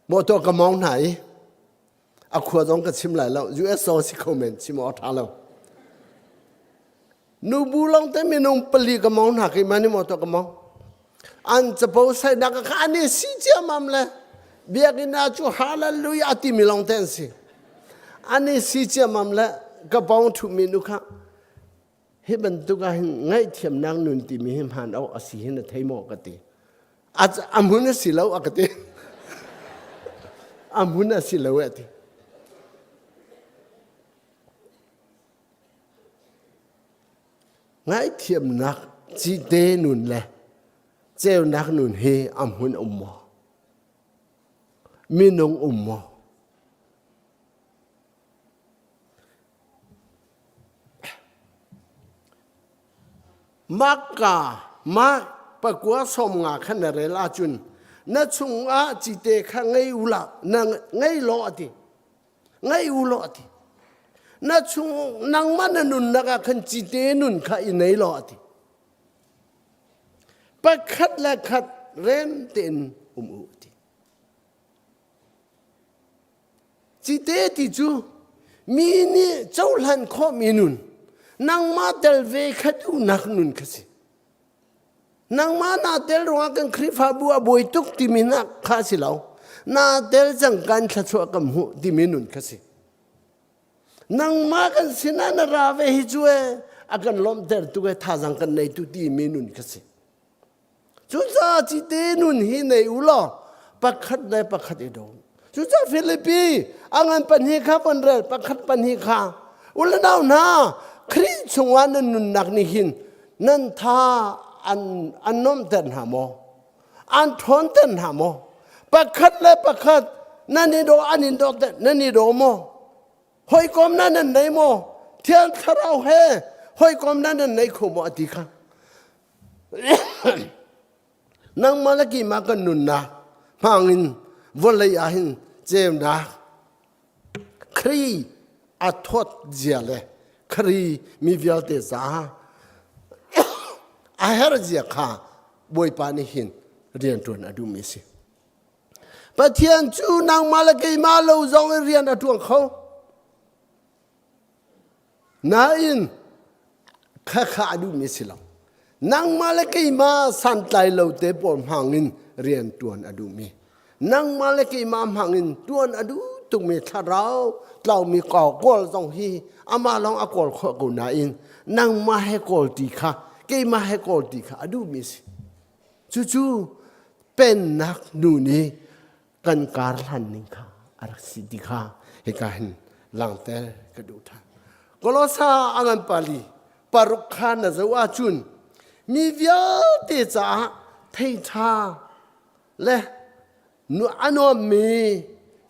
motor ka mawng hna i a khua zong ka chim lai lo US zong si kho men chim awk ṭha lo nubu lawng te minung pali ka mawng hna keimah nih motor ka mawng an capo sainak kha an i si ciammam le biakinn ah cu hallelujah timi lawng te an si an i si ciammam le ka pawng ṭhumi nu kha. Hi bantuk ah hin ngaihthiamnak nun timi hi hmaan awk a si hi na thei maw ka ti. A hmun a si lo a ka ti. A hmun a si lo a ti. Ngaihthiamnak cite nun le ceunak nun hi a hmun um maw? Minung um maw? Makka mak pakua som nga kha na rel ahcun na chungah cite kha ngei u la na ngei law a ti ngei u law a ti na chung nangmah na nunnak ah khan cite nun kha i nei law a ti pakhat le khat rem tein um u a ti Cite ti cu mi nih cohlan khawhmi nun, nangmah tel ve kha duhnak nun kha si. Nangmah naa tel ruangah kan Khrihfabu a buai tuk timi nak kha si lo. Naa tel cang kan thluachuah kan hmuh timi nun kha si. Nangmah kan sinah na ra ve hi cu e a kan lawmhter tuk e thazang kan nei tu timi nun kha si. Cucaah cite nun hi nei u law pakhat le pakhat i daw. Cucaah Filipi a ngan pahnih kha von rel pakhat pahnih kha u le nau hna Khrih chungah nan nunnak nih hin nan tha an an nuamhter hna maw? An ṭhawnter hna maw? Pakhat le pakhat nan i daw an in daw nan i daw maw? Hawikom na nan nei maw? Thiang Thlarau he hawikom na nan nei kho maw a ti kha. Nangmah le keimah kan nunnak hmangin vawlei ah hin ceunak Khrih a thawt zia le Khrih mi vialte caah a her zia kha Bawipa nih hin rianṭuan a duhmi a si. Pathian cu nangmah le keimah lo zong in rian a ṭuan kho. Nain khakha a duhmi si lo. Nangmah le keimah santlai lo te pawl hmang in rian ṭuan a duhmi. Nangmah le keimah hmang in ṭuan a duh tukmi thlarau tlaumi kawl zong hi amah lawng a kawl khawh ko nain nangmah he kawl ti kha keimah he kawl ti kha a duhmi si. Cucu pennak nu nih kan kar hlan ning kha a rak si ti kha hika hin langter ka duh ṭhan. Kolosa a ngan pali paruk kha na zoh ahcun mi vialte caah thei ṭha le a nuammi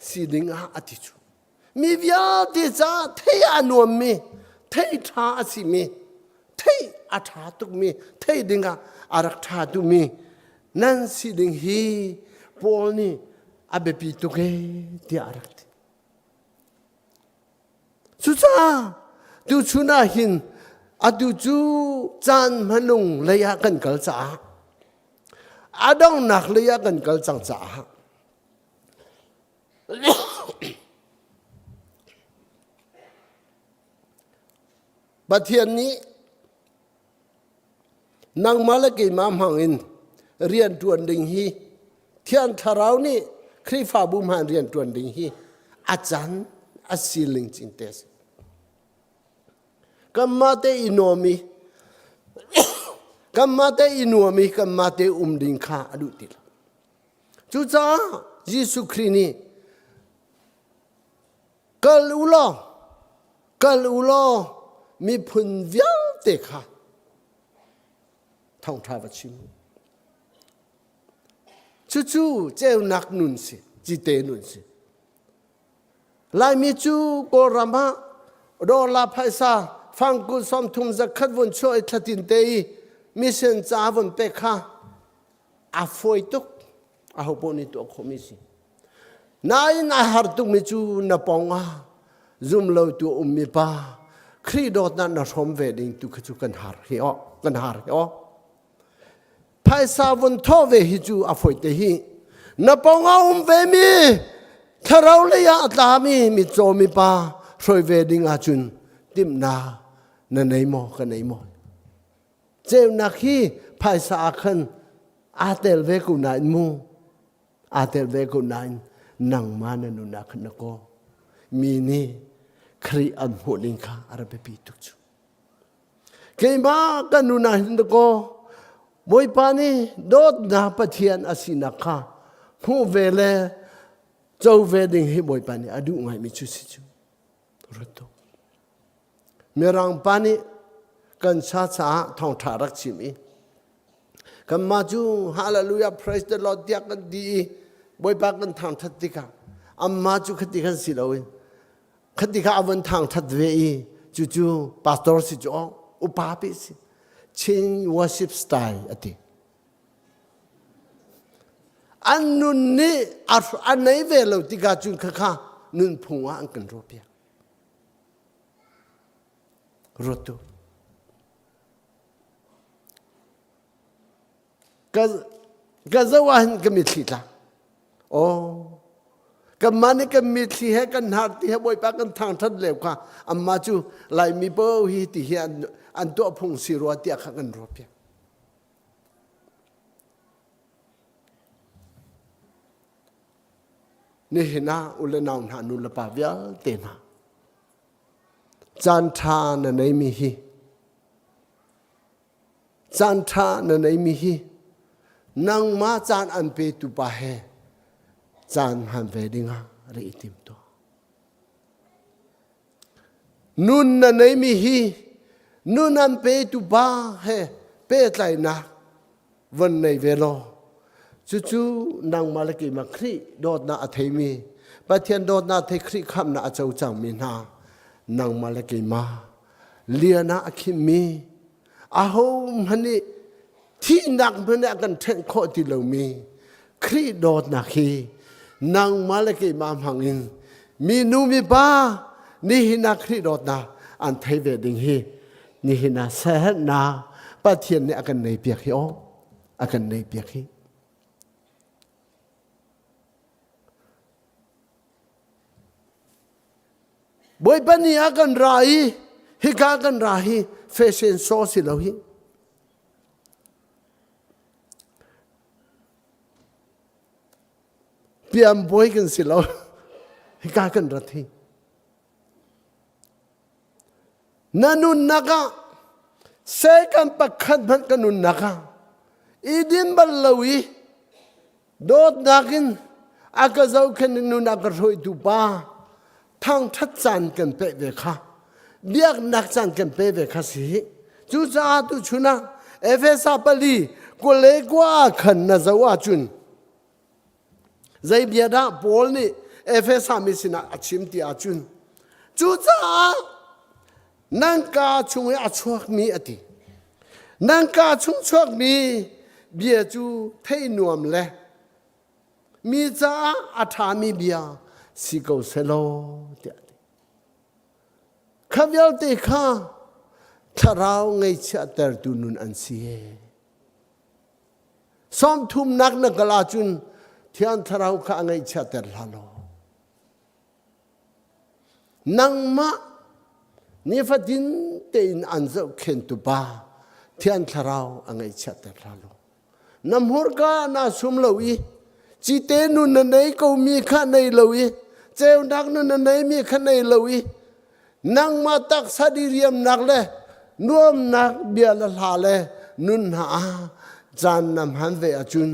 si ding ah a ti cu. Mi vialte caah thei a nuammi, thei ṭha a simi, thei a ṭha tukmi, thei dingah a rak ṭha tukmi nan si ding hi Paul nih a biapi tuk ee tiah a rak ti. Cucaah tuchun ah hin atu cu caan hmanung lei ah kan kal caah a donghnak lei ah kan kal cang caah Pathian nih nangmah le keimah hmangin rian ṭuan ding hi Thiang Thlarau nih Khrihfabu hman rian ṭuan ding hi a can a siling cing te a si. Kanmah te i nuam i kanmah te i nuam i kanmah te um ding kha a duh ti lo. Cucaah Jesuh Khrih nih kal u law kal u law miphun vialte kha thawngṭha va chim u. Cucu ceunak nun si, cite nun si. Laimi cu Kawlram ah dollar phaisa fangkul 30 zakhat vun chuah i thlatin te i mission ca vun pek kha a fawi tuk aho paoh nih tuah khawhmi si nain a har tukmi cu na pawng ah zum lo tu ummi pa Khrih dawtnak na hrawm ve ding tu kha cu kan har hi aw kan har hi aw phaisa vun thawh ve hi cu a fawi te hi na pawng ah um ve mi thlarau lei ah a tlami mitcaw mi pa hruai ve ding ahcun timhnak na nei maw ka nei maw Ceunak hi phaisa ah khan aa tel ve ko nain mu aa tel ve ko nain nangmah na nunnak khan na kaw mi nih Khrih an hmuh ning kha a rak biapi tuk cu. Keimah kan nun ah hin dakaw Bawipa nih dawtnak Pathian a sinak kha hmuh ve le co ve ding hi Bawipa nih a duh ngaimi cu si cu. Ruat tuk. Mirang pa nih kan sa caah thawngṭha rak chim i kanmah cu hallelujah praise the Lord tiah kan ti i Bawipa kan thangṭhat tikah amah cu khati khan si loin khati kha a von thangṭhat ve i cucu pastor si cu upa pe si Chin worship style a ti. An nun nih a nei ve lo tikah cun khakha nunphung ah an kan ruahpiak. Ruat tu. Ka ka zoh ah hin ka mitthli tla. Oh, kanmah nih kan mitthli he kan hnar ti he Bawipa kan thangṭhat lio kha amah cu Laimi paoh hi ti hi an, an tuah phung si rua tiah kha kan ruah piak. Nihin ah u le nau hna nu le pa vialte hna caan ṭha na neimi hi Caan ṭha na neimi hi nangmah caan an petu pa he caan hman ve dingah ri i tim tuah. Nun na neimi hi nun an petu pa he pehtlaihnak von nei ve law cucu nangmah le keimah Khrih dawtnak a theimi Pathian dawtnak thei Khrih khamhnak a co cangmi hna nangmah le keimah lian ah a khimmi ahohmanh nih thihnak hmanh nih a kan ṭhenh khawh ti lomi Khrih dawtnak hi nangmah le keimah hmang in minu mipa nihin ah Khrih dawtnak an thei ve ding hi nihin ah siaherhnak Pathian nih a kan nei piak hi aw a kan nei piak hi Bawipa ni ah kan ra i hika kan ra hi fashion show si lo hi. Piam bawi kan si lo. Hika kan rat hi. Na nunnak ah second pakhat hmanh ka nunnak ah i din bal lo i Dawtnak in a ka zohkhenh in nun a ka hruaitu pa thangṭhat caan kan peh ve kha biaknak caan kan pe ve kha si cucaah tuchun ah Efesa pali kule kua khan na zoh ahcun zei bia dah Paul nih Efesa mi sinah a chim ti ahcun cucaah nan kaa chung i a chuakmi a ti nan kaa chung chuakmi bia cu theih nuam le mi caah a ṭhami bia si ko selaw tiah a ti kha vialte kha thlarau ngaihchiahtertu nun an si sawmthumnak na kal ahcun thiang thlarau kha a ngaihchiahter hlah law Nangmah nifatin tein an zohkhentu pa Thiang Thlarau a ngaihchiahter hlah law. Na hmurka naa sum lo i cite nun na nei komi kha nei lo i ceunak nun na neimi kha nei lo i nangmah taksa diriamnak le nuamnak bia le hla le nun hna ah caan na hman ve ahcun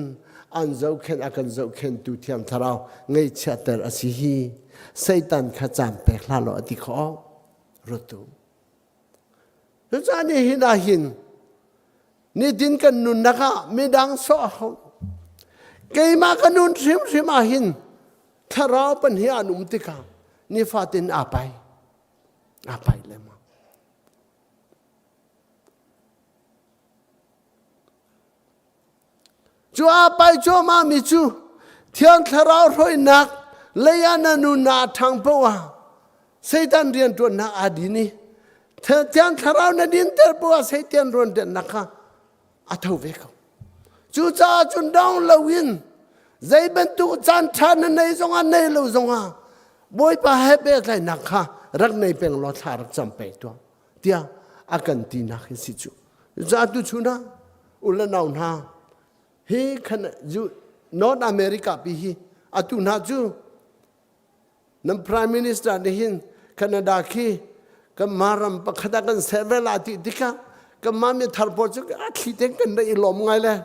an zohkhenh a kan zohkhentu Thiang Thlarau ngaihchiahter a si hi Satan kha caan pek hlah law a ti khawh ruatu cucaah nihin ah hin nitin kan nunnak ah midang sawh a hau keimah ka nun hrimhrim ah hin thlarau pan hi an um tikah nifatin aa pai aa pai lengmang Cu aa pai cuahmahmi cu Thiang Thlarau hruainak lei ah na nun ah a ṭhang paoh ah Satan rianṭuannak aa din i Thiang Thlarau na dinter paoh ah Satan rianṭuannak kha a tho ve ko. Cucaah cun dong loin zei bantuk caan ṭha na nei zongah nei lo zongah Bawipa he pehtlaihnak kha rak nei peng law thla rak cam peng tuah tiah a kan tinak hi si cu. Cucaah tuchun ah u le nau hna hi khan North America pi hi atu hna cu nan prime minister nih hin Canada khi kan ram pakhat ah kan ser ve la ti tikah. Kanmah mi thar pawl cu a thli tein kan rak i lawm ngai le.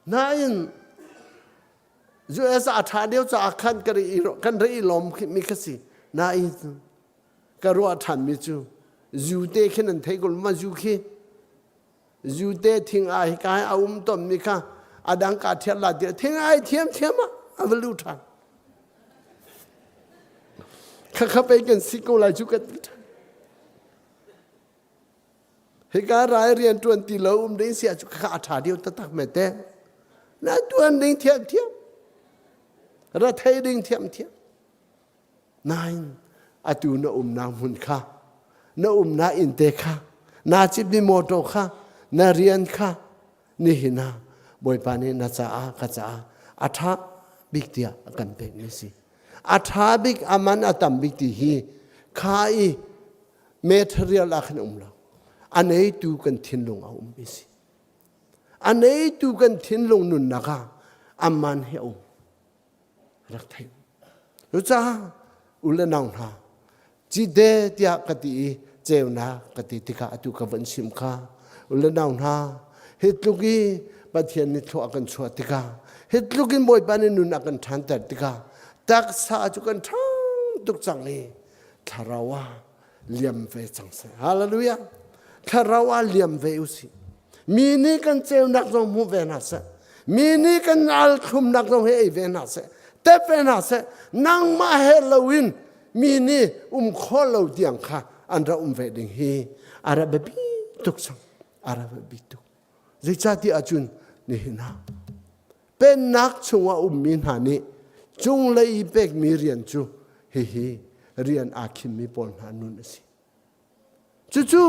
Nain US a ṭha deuh caah khan kan rak i lawm mi kha si. Nain ka ruah ṭhanmi cu zu te khin an theih ko ma zu khi zu te thing ai ka a um tonmi kha a dang ka thial la tiah thing ai thiam thiam ah a va lu ṭhan. Khakha pei kan si ko lai cu kan ti ṭhan. Hika rai rian ṭuan ti lo um ding si ah cu khakha a ṭha deuh taktak me te. Na ṭuan ding thiam thiam. Ra thei ding thiam thiam. Nain atu na umnak hmun kha na umnak inn te kha naa citmi motor kha na rian kha nihin ah Bawipa nih na caah ka caah a ṭha bik tiah a kan pekmi si. A ṭha bik a man a tam bik ti hi kha i material ah khan um lo. A neitu kan thinlung a um mi si. A neitu kan thinlung nunnak ah a man hi a um. Rak thei. Cucaah u le nau hna cite tiah ka ti i ceunak ka ti tikah atu ka van sim kha u le nau hna hi tluk i Pathian nih thlua a kan chuah tikah hi tluk in Bawipa nih nun a kan ṭhanter tikah taksa cu kan ṭhang tuk cang i thlarau ah liam ve cang seh. Hallelujah. Thlarau ah liam ve usih. Mi nih kan ceunak zong hmu ve hna seh. Mi nih kan al thlumnak zong hi ei ve hna seh. Tep ve hna seh. Nangmah he loin mi nih um kho lo tiang kha an ra um ve ding hi a ra biapi tuk cang. A ra biapi tuk. Zeicahtiah ahcun nihin ah pennak chungah ummi hna nih cunglei i pekmi rian cu hihi rian aa khimmi pawl hna nun a si. Cucu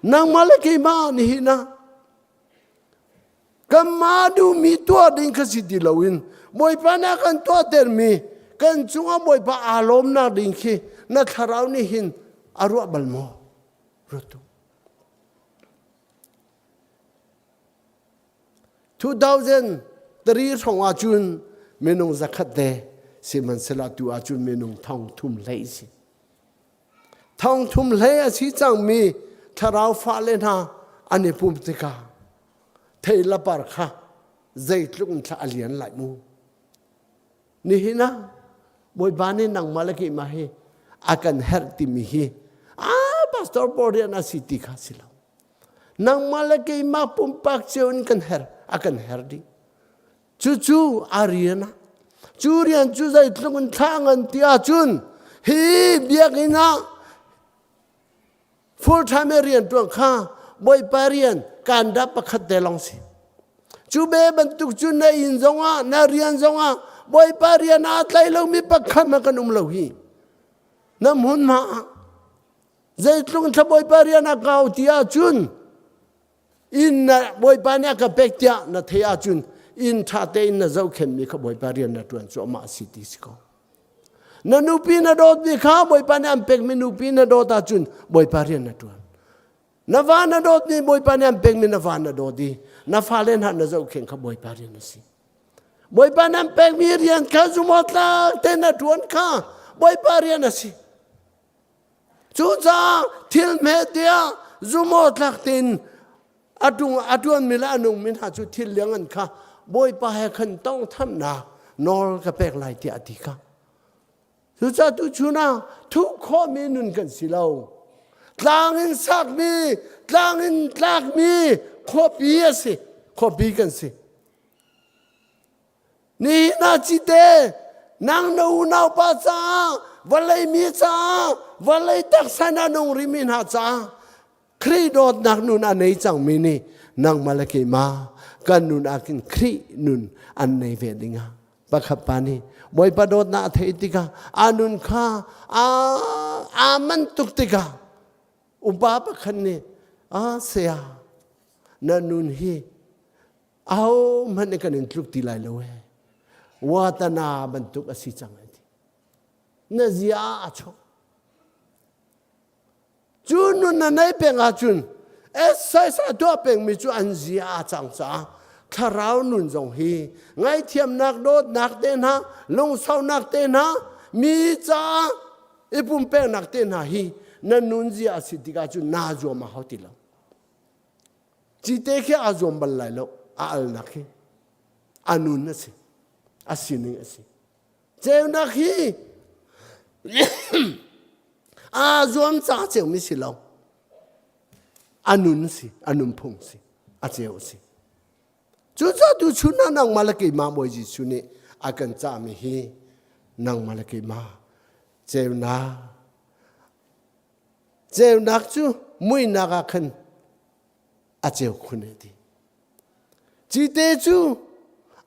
nangmah le keimah nihin ah kanmah duhmi tuah ding kha si ti loin Bawipa nih a kan tuahtermi kan cungah Bawipa aa lawmnak ding khi na thlarau nih hin a ruah bal maw? Ruat tu. 2003 hrawng ahcun minung zakhat te sihmanhsehlaw tu ahcun minung thong thum hlei si. Thong thum hlei a si cangmi thlarau fale hna an i pum tikah thei lapar kha zeitluk in thla a lian lai mu. Nihin ah Bawipa nih nangmah le keimah hi a kan herh timi hi ah pastor pawl rian a si ti kha si lo. Nangmah le keimah pumpak cio in kan her a kan her dih. Cucu a rian ah cu rian cu zeitluk in thla ngan ti ahcun hi biakinn ah Full time rian tuan kha Bawipa rian kanda pakhat te lawng si. Cu be bantuk cu na inn zongah na rian zongah Bawipa rian aa tlai lomi pakhat ma kan um lo hi. Na hmunhma ah zeitluk thla Bawipa rian a kau ti ahcun inn na Bawipa nih a ka pek tiah na theih ahcun inn ṭha tein na zohkhenhmi kha Bawipa rian na ṭuan cu amah si ti si ko. Na nupi na dawtmi kha Bawipa nih an pekmi nupi na dawt ahcun Bawipa rian na ṭuan. Na va na dawtmi Bawipa nih an pekmi na va na dawt i na fale hna na zohkhenh kha Bawipa rian a si. Bawipa nih an pekmi rian kha zumawtlak tein na ṭuan kha Bawipa rian a si. Cucaah thil hme tiah zumawtlak tein a ṭung a ṭuanmi le a nungmi hna cu thil liangan kha Bawipa he khan tawnghthamnak nawl ka pek lai tiah a ti kha. Cucaah tuchun ah thuh khawhmi nun kan si lo. Tlang in sakmi, tlang in tlakmi khuapi a si. Khuapi kan si. Nihin ah cite nang na unaupa caah vawlei mi caah vawlei taksa na nung rimi hna caah Khrih dawtnak nun a nei cangmi nih nangmah le keimah kan nun ah khin Khrih nun an nei ve dingah pakhat pa nih Bawipa dawtnak a theih tikah a nun kha aa man tuk tikah upa pakhat nih a saya na nun hi ahohmanh nih kan in tluk ti lai lo he watana bantuk a si cang ai ti na zia a chuak Cu nun na nei peng ahcun exercise a tuah pengmi cu an zia a cang caah thlarau nun zong hi ngaihthiamnak dawtnak te hna lungsaunak te hna mi caah. I pumpeknak te hna hi na nunzia a si tikah cun naa zuam a hau ti lo. Cite khi aa zuam bal lai lo. A alnak hi a nun a si. A sining a si. Ceunak hi aa zuam ca ceumi si lo. A nun si, a nunphung si, a ceu si. Cucaah tuchun ah nangmah le keimah Bawi Jesuh nih a kan cahmi hi nangmah le keimah ceunak ceunak cu muihnak ah khan a ceu khun e ti. Cite cu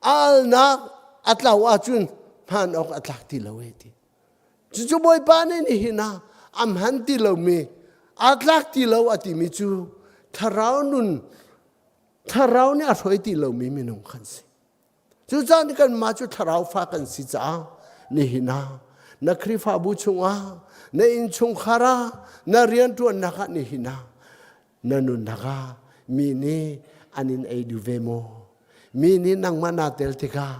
a alnak a tlau ahcun hman awk a tlak ti lo e ti. Cucu Bawipa nih nihin ah a hman ti lomi aa tlak ti lo a timi cu thlarau nun thlarau nih a hruai ti lomi minung kan si. Cucaah kanmah cu thlarau fa kan si caah nihin ah na Khrihfabu chungah na innchungkhar ah na rianṭuannak ah nihin ah na nunnak ah mi nih an in ei duh ve maw? Mi nih nangmah naa tel tikah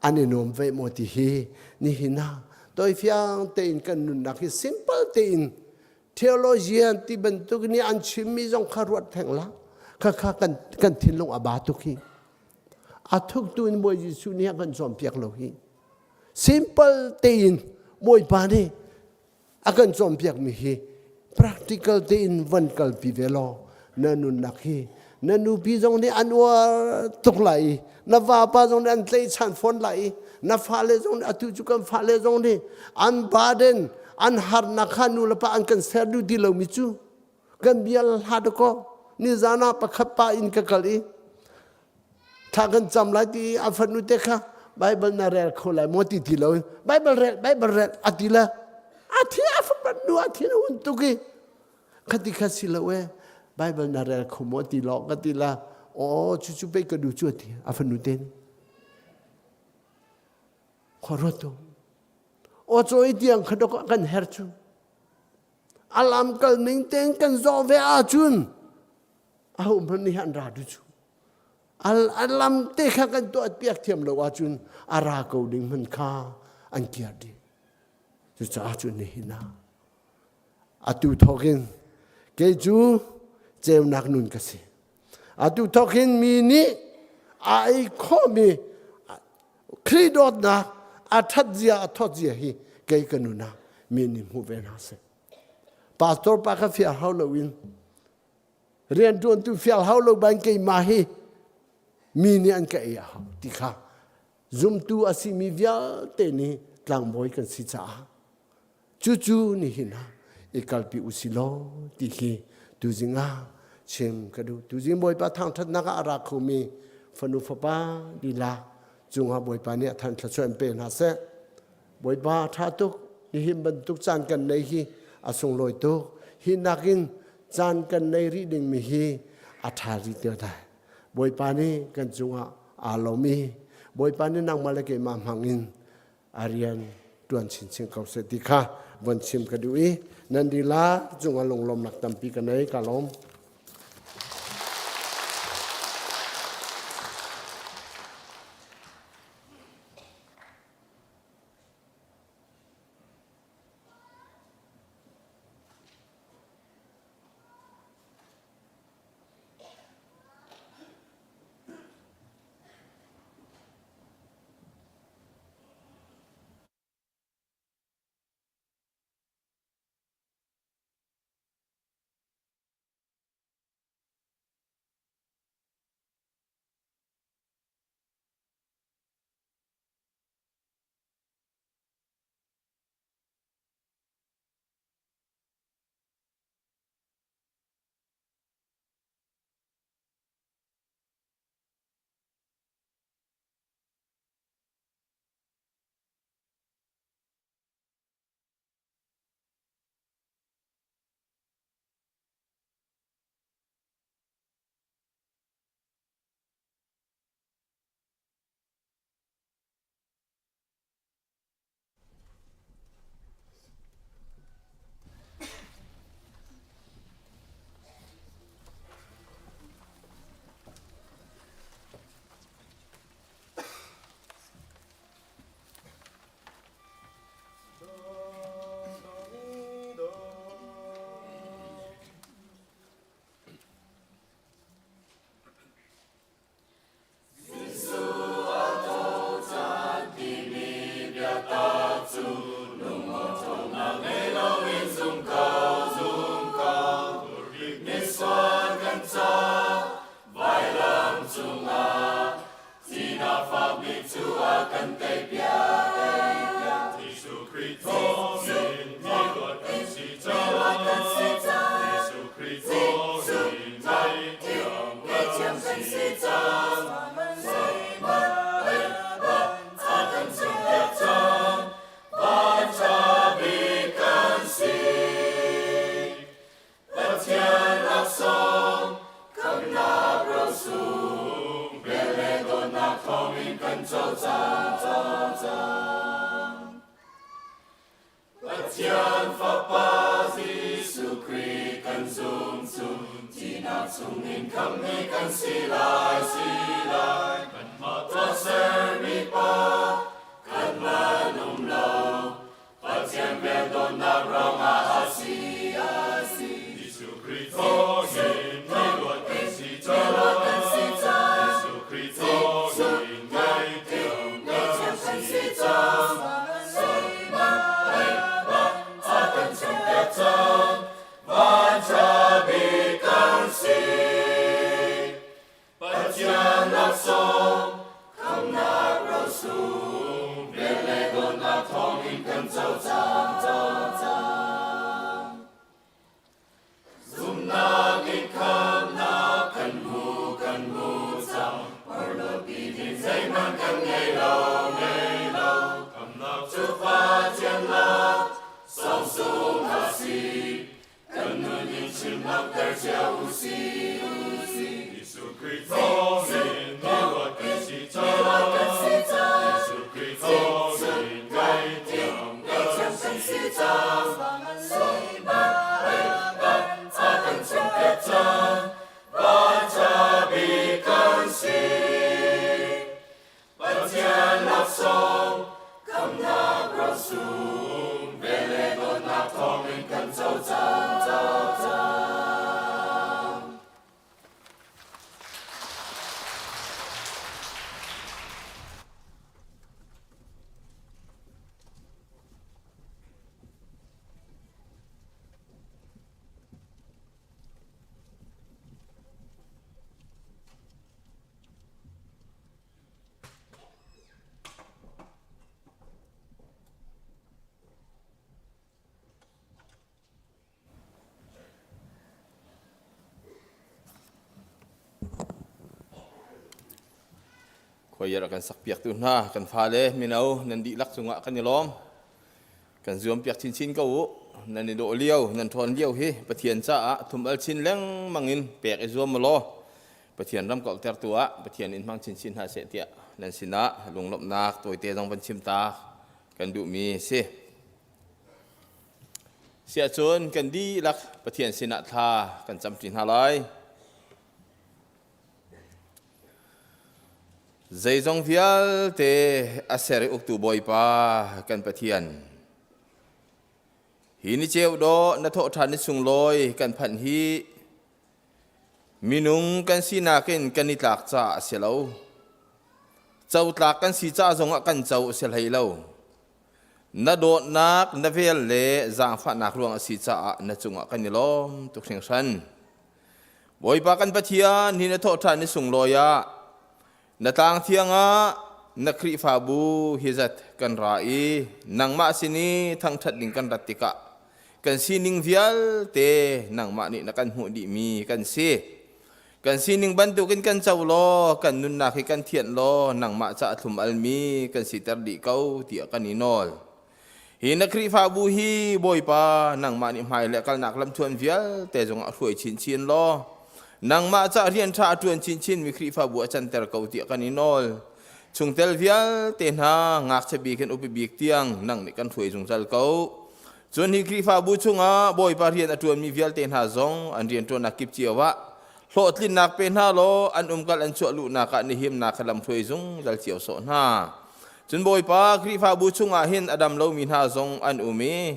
an i nuam ve maw ti hi nihin ah tawifiang tein kan nunnak hi simple tein theologian ti bantuk nih an chimmi zong kha ruat theng la khakha kan kan thinlung a ba tuk hi a thuk tu in Bawi Jesuh nih a kan cawnpiak lo hi simple tein Bawipa nih a kan cawnpiakmi hi practical tein van kalpi ve law na nunnak hi na nupi zong nih an uar tuk lai i na vapa zong nih an tlaihchan fawn lai i na fale zong nih atu cu kan fale zong nih an burden an harnak kha nu le pa an kan ser duh ti lomi cu kan bia hla dakaw nizan ah pakhat pa in ka kal i thla kan cam lai ti a fanu te kha Bible na rel kho lai maw ti ti lo Bible rel Bible rel a ti le a thi a fanu a thin hun tuk i khati kha si lo e Bible na rel kho maw ti lo ka ti la aw cu cu pei ka du cu ti a fanu te khua ruat tu aw cawi tiang kha dok kan her cu alam kal ning ten kan zawh ve ahcun aho hmanh nih an ra du cu al lam te kha kan tuah piak thiam lo ahcun a ra ko ding hman kha an kiar dih cucaah cun nihin ah Atu thawkin kei cu ceunak nun ka si. Atu thawkin mi nih a ei khawhmi Khrih dawtnak a ṭhat zia a thawt zia hi kei ka nun ah mi nih hmuh ve hna seh. Pastor pa kha fial hau loin rianṭuantu fial hau lo ban keimah hi mi nih an ka ei a hau ti kha zumtu a simi vialte nih tlangbawi kan si caah Cucu nihin ah i kalpi usi law ti hi tuzing ah chim ka duh. Tuzing Bawipa thangṭhatnak ah a ra khomi fanu fapa lila cungah Bawipa nih a than thluachuah in pe hna seh. Bawipa ṭha tuk nihin bantuk caan kan nei hi a sunglawi tuk. Hi nakin caan kan nei rih dingmi hi a ṭha rih te lai. Bawipa nih kan cungah aa lawm i Bawipa nih nangmah le keimah hmang in a rian ṭuan chinchin ko seh ti kha von chim ka duh i nan lila cungah lunglawmnak tampi ka nei ka lawm. zum cu thihnak chungin khamhmi kan si lai si lai kanmah tuahsermi pa kan man um lo Pathian vel dawtnak ruangah a si a si Jesuh Khrih thawngin mi luat kan si cang Jesuh Khrih thawngin ngaihthiam kan si cang a kan chimpiak cang vanṭha bik kan si Pathian laksawng khamnak rosung vel le dawtnak thawngin kan co cang co cang Zumhnak in khamnak kan hmu kan hmu cang Porhlawtpi ding zeihmanh kan ngei lo ngei lo Khamnak cu Pathian lak sawngsung a si kan nun in chim langhter cio u si u si Jesuh Khrih thawngin luat kan si cang Jesuh Khrih thawngin ngaihthiam kan si cang a kan chimpiak cang vanṭha bik kan si Pathian laksawng khamnak rosung vel le dawtnak thawngin kan co cang co cang. Khoiar a kan sakpiaktu hna kan fale mino nan dihlak cungah kan i lawm. Kan zuampiak chinchin ko u. Nan i dawh lio, nan ṭhawn lio hi Pathian caah thum al chin lengmang in pek i zuam law Pathian ram kauhtertu ah Pathian in hmang chinchin hna seh tiah nan sinah lunglawmhnak tawite zong van chim ta kan duhmi si. Siahcun kan dihlak Pathian sinah thla kan camṭi hna lai. Zeizong vialte a ser i uktu Bawipa kan Pathian, hi ni ceu dawh na thawhṭhan ni sunglawi kan phanh hi Minung kan sinak in kan i tlak caah a si lo. Cotlak kan si ca zongah kan co a si hlei lo. Na dawtnak, na vel le zaangfahnak ruang a si caah na cungah kan i lawm tuk hringhran. Bawipa kan Pathian, hi na thawhṭhan ni sunglawi ah na tlang thiang ah na Khrihfabu hi zat kan ra i nangmah sin i thangṭhat ding kan rat tikah kan sining vialte nangmah nih na kan hmuh dihmi kan si. Kan sining bantukin kan co law kan nunnak hi kan thianh law nangmah ca a thlum almi kan siter dih ko tiah kan i nawl. Hi na Khrihfabu hi Bawipa nangmah nih hmai le kalnak lamthuan vialte zongah hruai chinchin law nangmah ca rian ṭha a ṭuan chinchinmi Khrihfabu a canter ko tiah kan i nawl. Chungtel vialte hna ngakchia bik in upi bik tiang nang nih kan hruai zungzal ko. Cun hi Khrihfabu chungah Bawipa rian a ṭuanmi vialte hna zong an rianṭuannak kip cio ah hlawhtlinnak pe hna law an umkal an chuah luhnak ah nihimnak kha lamhruai zungzal cio sawh hna. Cun Bawipa Khrihfabu chungah hin a dam lomi hna zong an um i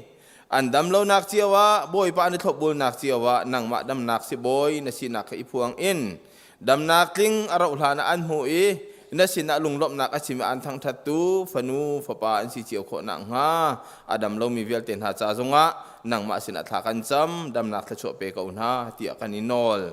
an dam lonak cio ah Bawipa an i thlopbulnak cio ah nangmah damnak sibawi na sinak kha i phuang in damnak tling a rauh hlan ah an hmuh i na sinah lunglawmhnak a chim i an thangṭhattu fanu fapa an si cio khawh nakhnga a dam lomi vialte hna ca zongah nangmah sinah thla kan cam damnak thluachuah pe ko hna tiah kan i nawl.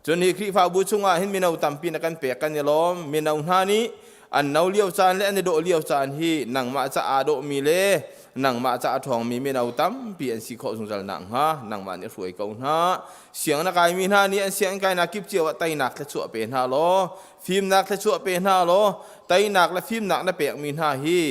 Cun hi Khrihfabu chungah hin mino tampi na kan pek kan i lawm. Mino hna nih an no lio caan le an i dawh lio caan hi nangmah ca aa dawhmi le nangmah ca a ṭhawngmi mino tampi an si khawh zungzal nakhnga nangmah nih hruai ko hna. Siang na kaimi hna nih an sianginn kainak kip cio ah teinak thluachuah pe hna law fimnak thluachuah pe hna law teinak le fimnak na pekmi hna hi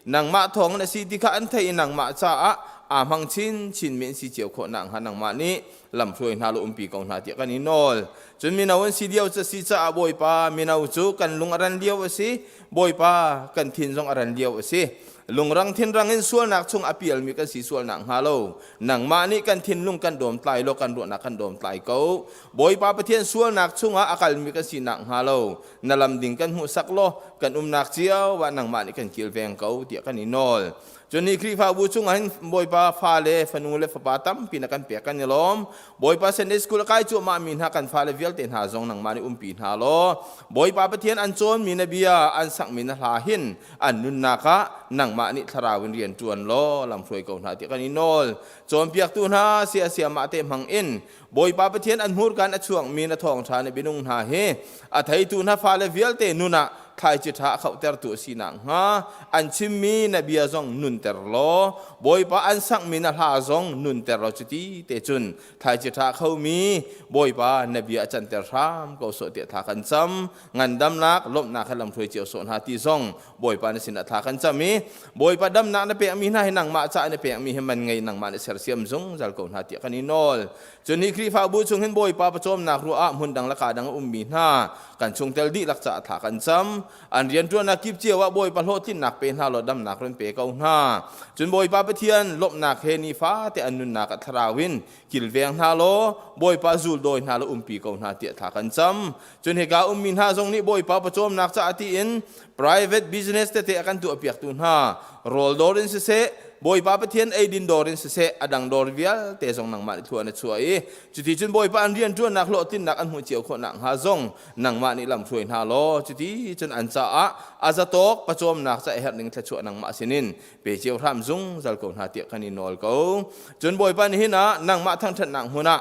nangmah thawng in a si ti kha an theih i nangmah caah aa hmang chinchinmi an si cio khawh nakhnga nangmah nih lamhruai hna law umpi ko hna tiah kan i nawl. Cun mino an si lio cu a si caah Bawipa mino cu kan lung a ran lio a si. Bawipa kan thin zong a ran lio a si. Lungrang thinrang in sualnak chung a pialmi kan si sualnak hnga lo. Nangmah nih kan thinlung kan dawmtlai law kan ruahnak kan dawmtlai ko. Bawipa Pathian sualnak chungah a kalmi kan sinak hnga lo. Na lam ding kan hmuhsak law kan umnak cio ah nangmah nih kan kilveng ko tiah kan i nawl. Cun hi Khrihfabu chungah hin Bawipa fale, fanu le fapa tampi na kan pek kan i lawm. Bawipa Sunday School a kai cuahmahmi hna kan fale vialte hna zong nangmah nih umpi hna law Bawipa Pathian an cawnmi na bia, an sakmi na hla hin an nunnak ah nangmah nih thlarau in rian ṭuan law lamhruai ko hna tiah kan i nawl. Cawnpiaktu hna sia siamah te hmang in Bawipa Pathian an hmurka in a chuakmi na thawngṭha nih minung hna hi a theitu hna fale vialte nun ah thlaici ṭha a khohtertu a si nakhnga an chimmi na bia zong nunter law Bawipa an sakmi na hla zong nunter law cuti te cun thlaici ṭha khomi Bawipa na bia a canter hram ko sawh tiah thla kan cam. Ngandamnak lawmhnak he lamhruai cio sawh hna ti zong Bawipa na sinah thla kan cam i Bawipa damnak na pekmi hna hi nangmah caah na pekmi hi man ngei nangmah nih sersiam zungzal ko hna tiah kan i nawl. Cun hi Khrihfabu chung hin Bawipa pawcawmnak ruah ah hmun dang le kaa dang a ummi hna kan chungtel dihlak caah thla kan cam. An rianṭuannak kip cio ah Bawipa hlawhtlinnak pe hna law damnak run pe ko hna. Cun Bawipa Pathian lawmhnak he nifate an nunnak ah thlarau in kilveng hna law Bawipa zuldawi hna law umpi ko hna tiah thla kan cam. Cun hika ummi hna zong nih Bawipa pawcawmnak caah tiin private business tete a kan tuahpiaktu hna rawl dawr in siseh Bawipa Pathian eidin dawr in siseh a dang dawr vialte zong nangmah nih thlua na chuah i cuti cun Bawipa an rianṭuannak hlawhtlinnak an hmuh cio khawh nakhnga zong nangmah nih lamhruai hna law cuti cun an caah a zatawk pawcawmnak ca i herh ning thluachuah nangmah sinin pe cio hram zungzal ko hna tiah kan i nawl ko. Cun Bawipa nihin ah nangmah thangṭhatnak hmun ah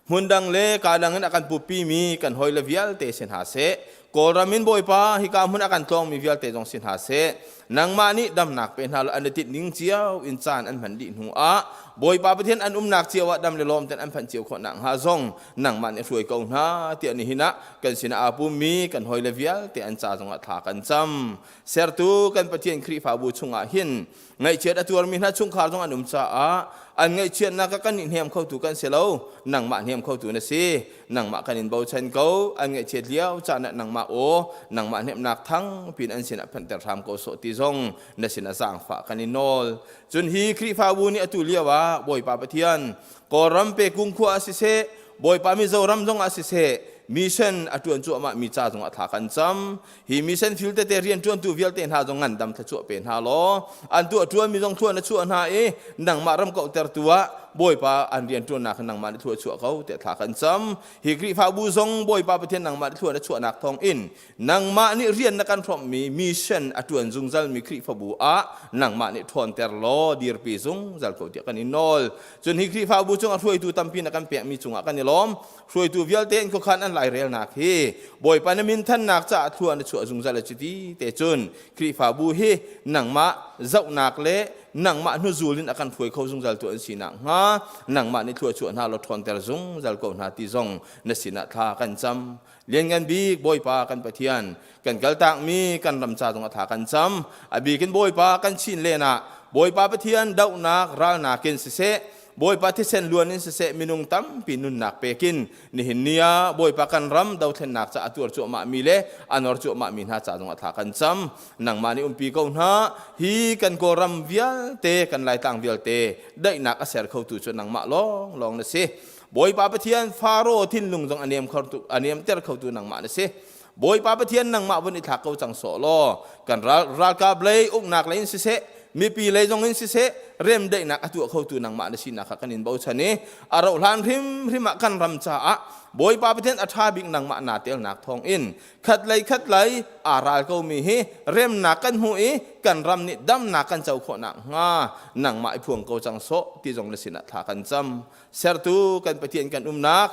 Hmundang le kadang in a kan putpimi kan hawile vialte si hna seh. Kawlram in Bawipa hika hmun a kan tlawngmi vialte zong si hna seh. Nangmah nih damnak pe hna law an i tinh ning cio in caan an hman dih hnu ah Bawipa Pathian an umnak cio ah dam le lawm ten an phanh cio khawh nakhnga zong nangmah nih hruai ko hna tiah nihin ah kan sinah aa pummi kan hawile vialte an ca zongah thla kan cam. Sertu kan Pathian Khrihfabu chungah hin Ngaihchiat a tuarmi hna chungkhar zong an um caah an ngaihchiatnak ah kan nih hnem khotu kan si lo. Nangmah hnem khotu na si. Nangmah kan in bochan ko. An ngaihchiat lio caan ah nangmah aw, nangmah hnemhnak thang pin an sinah phanhter hram ko sawh ti zong na sinah zaangfah kan in nawl. Cun hi Khrihfabu nih atu lio ah Bawipa Pathian Kawlram Pekung khua ah siseh, Bawipa Mizoram zong ah siseh, mission a ṭuan cuahmah mi ca zong ah thla kan cam. Hi mission field tete rianṭuantu vialte hna zong ngandam thluachuah pe hna law an tuah ṭuanmi zong thlua na chuah hna i nangmah ram kauhtertu ah Bawipa an rianṭuannak hi nangmah nih thlua chuah ko tiah thla kan cam. Hi Khrihfabu zong Bawipa Pathian nangmah nih thlua na chuahnak thawng in nangmah nih rian na kan hrawmhmi mission a ṭuan zungzalmi Khrihfabu ah nangmah nih ṭhawnter law dirpi zungzal ko tiah kan in nawl. Cun hi Khrihfabu cungah hruaitu tampi na kan pekmi cungah kan i lawm. Hruaitu vialte in khuakhan an lairelnak hi Bawipa na min thannak caah thlua na chuah zungzal a cuti te cun Khrihfabu hi nangmah zohnak le nangmah hnuzul in a kan hruai kho zungzal tu an si nakhnga nangmah nih thlua chuah hna law ṭhawnter zungzal ko hna ti zong na sinah thla kan cam. Lianngan bik Bawipa kan Pathian kan kaltakmi kan ram ca zong a tha kan cam. A bik in Bawipa kan chin len ah Bawipa Pathian dohnak ralnak in siseh Bawipa thisen luan in siseh minung tampi nunnak pekin nihin ni ah Bawipa kan ram dothlennak ca a tuar cuahmah mi le a nor cuahmah mi hna ca zong a thla kan cam. Nangmah nih umpi ko hna. Hi kan Kawlram vialte kan Laitlang vialte daihnak a ser khotu cu nangmah lawng lawng na si. Bawipa Pathian Faro thinlung zong a nem khotu a nemter khotu nangmah na si. Bawipa Pathian nangmah vun i thlak ko cang sawh law kan ral, ralkap lei uknak lei in siseh mipi lei zong in siseh remdaihnak a tuah khotu nangmah na sinak kha kan in bochan i a rauh hlan hrimhrim ah kan ram caah Bawipa Pathian a ṭha bik nangmah naa telnak thawng in khatlei khatlei aa ral komi hi remnak kan hmu i kan ram nih damnak kan co khawh nakhnga nangmah i phuang ko cang sawh ti zong na sinah thla kan cam. Sertu kan Pathian kan umnak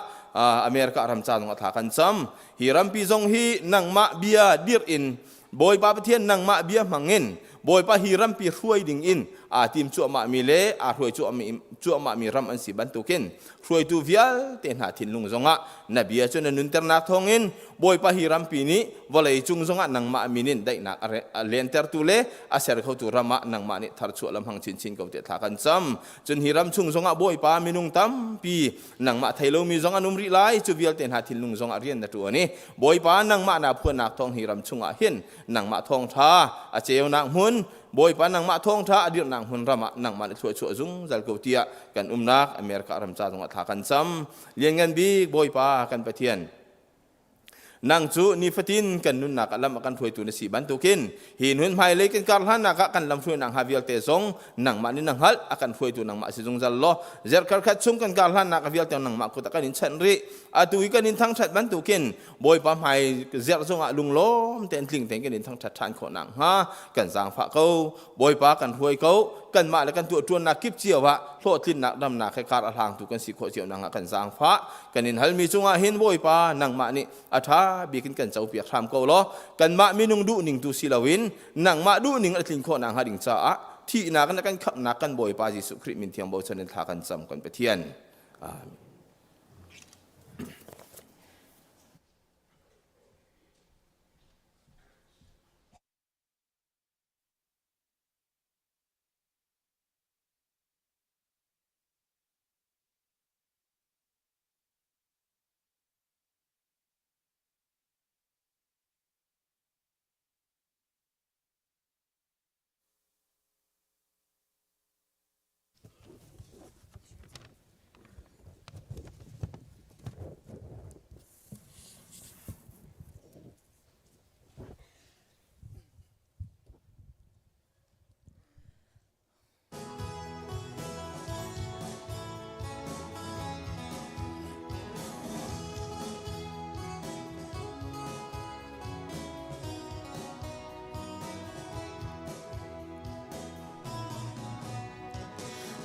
America ram ca zong ah thla kan cam. Hi rampi zong hi nangmah bia dirh in Bawipa Pathian nangmah bia hmangin Bawipa hi rampi hruai ding in aa tim cuahmahmi le aa hruai cuahmahmi ram an si bantukin hruaitu vialte hna thinlung zongah na bia cu na nunternak thawngin Bawipa hi rampi nih vawlei cung zongah nangmah min in daihnak a lentertu le a ser khotu ram ah nangmah nih tharchuah lam hmang chinchin ko tiah thla kan cam. Cun hi ram chung zongah Bawipa minung tampi nangmah thei lomi zong an um rih lai cu vialte hna thinlung zong ah rian na ṭuan i Bawipa nangmah naa phuannak thawng hi ram chungah hin nangmah thawngṭha a ceunak hmun. Bawipa nangmah thawngṭha a dirhnak hmun ram ah nangmah nih thluachuah zungzal ko tiah kan umnak America ram ca zongah thla kan cam. Lianngan bik Bawipa kan Pathian, Nang cu nifatin kan nunnak ah lam a kan hruaitu na si bantukin hi nun hmailei kan kar hlannak ah kan lam hruainak hnga vialte zong nangmah nih na hngalh a kan hruaitu nangmah si zungzal law zerkar khat chung kan kar hlannak vialte nangmah kut ah kan in chanh rih atu i kan in thangṭhat bantukin Bawipa hmai zerh zongah lunglawm tein tling tein kan in thangṭhat ṭhan khawh nakhnga kan zaangfah ko Bawipa kan hruai ko kanmah le kan tuahṭuannak kip cio ah hlawhtlinnak damnak he kar a hlangtu kan si khawh cio nakhnga kan zaangfah Kan in halmi cungah hin Bawipa nangmah nih a ṭha bik in kan copiak hram ko law kanmah minung duhning tu si loin nangmah duhning a tlin khawh nakhnga ding caah thihnak in a kan khamhnak kan Bawipa Jesuh Khrih min thiang bochan in thla kan cam kan Pathian. Amen.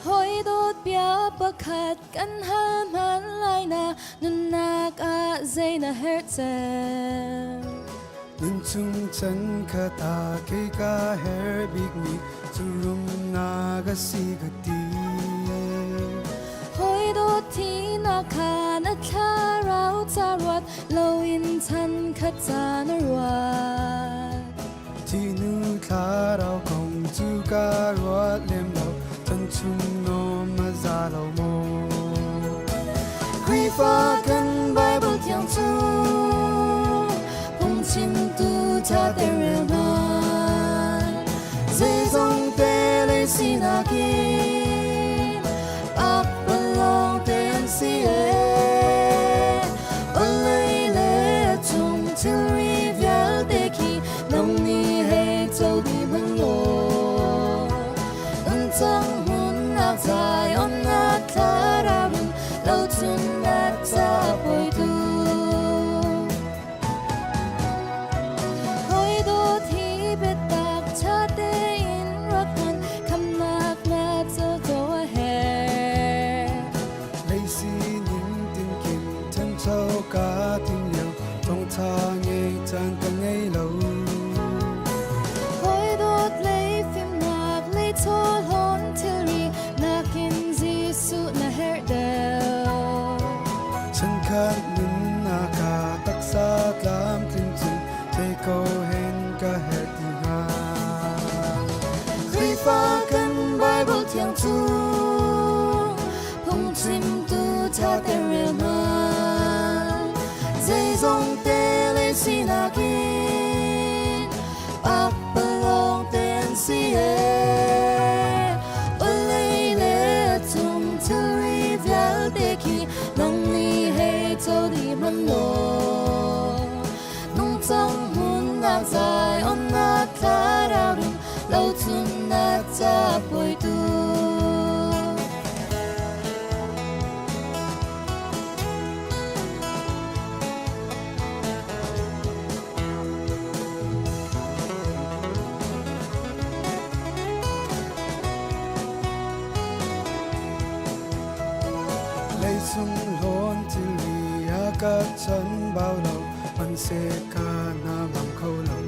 Hawi dawt bia pakhat kan hal hman lai na nunnak ah zei na herh cem. Nunchung chan kha ta kei ka her bikmi cu rumnak a si ka ti. Hawi dawt thinak kha na thlarau ca ruat loin chan khat ca na ruat. Thihnu thlarau kong cu ka ruat lem lo, chan chung nawm a za lo maw? Khrihfa kan Bible thiang cu phungchimtu ṭha te rel hmanh. Zeizong te lei sinak in pakpalawng te an si ee. Vawlei le a chung thilri vialte khi nang nih hei co dih hmanh law. Nungcang hmunnak Zion na thlarau in lo cun na ca pawitu. Hawi dawt hi biatak ṭha tein rak hman khamnak na co ko a herh. Lei sining tinkim ṭhancho ka tim lio thawngṭha ngei caan ka ngei lo. Hawi dawt lei fimnak lei chawhlawn thilri nakin Jesuh na herh deuh. Chankhat nunnak ah taksa tlamtling cun thei ko hen ka herh ti hnga. Khrihfa kan Bible thiang cu phungchimtu ṭha te rel hmanh. Zeizong te lei sinak in pakpalawng te an si ee. Vawlei le a chung thilri vialte khi nang nih hei co dih hmanh law. Nungcang hmunnak Zion na thlarau rim lo cun na ca pawitu. Leicung hlawn thilri a ka chan bau lo hmanhseh ka na ngam kho lo.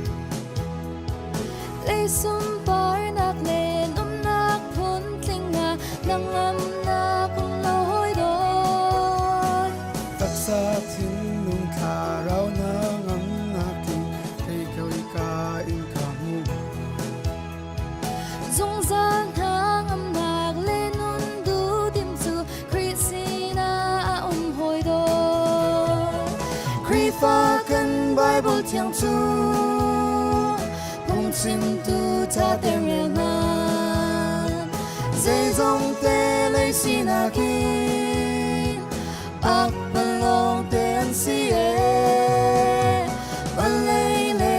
Lei sunparnak le numnak phun tling ah ngangamnak um lo hawi dawt. Taksa thinlung thlarau na ngamnak tling thei ko i ka in ka hmu. Zungzal hna ngamnak le nun duhdim cu Khrih sinah a um hawi dawt. Khrihfa kan Bible thiang cu phungchim. Phungchimtu ṭhater rel hna. Zeizong te lei sinak in pakpalawng te an si ee. Vawlei le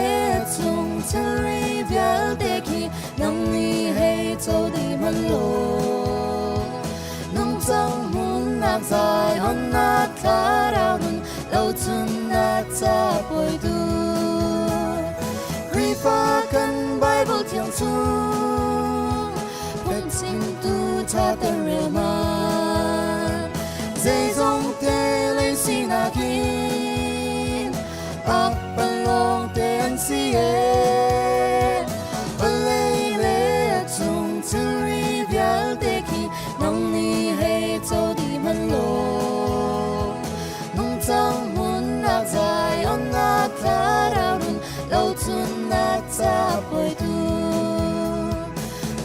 chung thilri vialte khi nang nih hei co dih hmanh law. Nungcang hmunnak zai honnak thlarau nun lo cun na ca pawitu. Khrihfa kan Bible thiang chung phungchimtu ṭhater rel hmanh. Zeizong te lei sinak in pakpalawng te an si ee. Vawlei le a chung thilri vialte khi nang nih hei co dih hmanh law. Nungcang hmunnak Zion na thlarau nun lo cun na ca pawitu.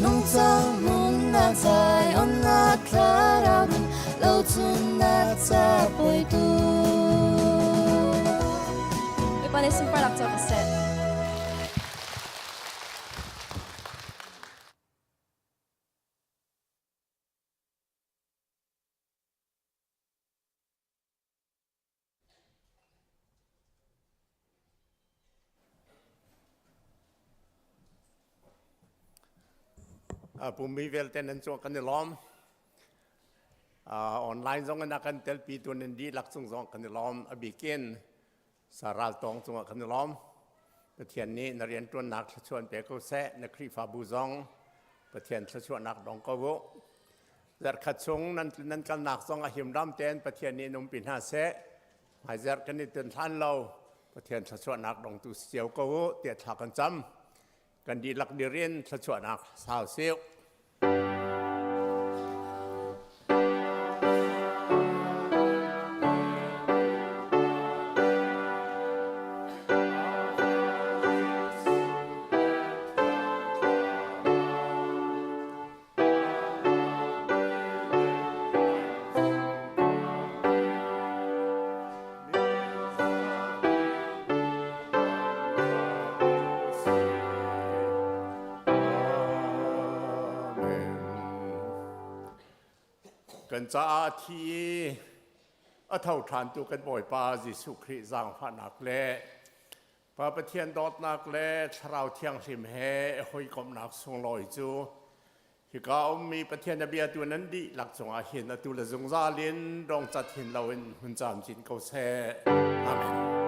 Nungcang hmunnak Zion na thlarau nun lo cun na ca pawitu. Bawipa nih sunparnak co ko seh. Pummi vialte nan cung kan i lawm. Online zong in a kan telpi tu nan dihlak cung zong kan i lawm. A bikin sa raltawng cungah kan i lawm. Pathian nih na rianṭuannak thluachuah pe ko seh. Na Khrihfabu zong Pathian thluachuahnak dong ko u. Zarhkhat chung nan nan kalnak zong a himram tein Pathian nih in umpi hna seh. Hmaizarh kan i ton hlan lo Pathian thluachuahnak dongtu si cio ko u tiah thla kan cam. Kan dihlak dir in thluachuahnak sau siu. Kan caah thi i a tho ṭhantu kan Bawipa Jesuh Khrih zaangfahnak le Pa Pathian dawtnak le Thlarau Thianghlim he hawikomhnak sunglawi cu hika ummi Pathian a biatu nan dihlak cungah hin atu le zungzal in dongcat hin loin hun camcin ko seh. Amen.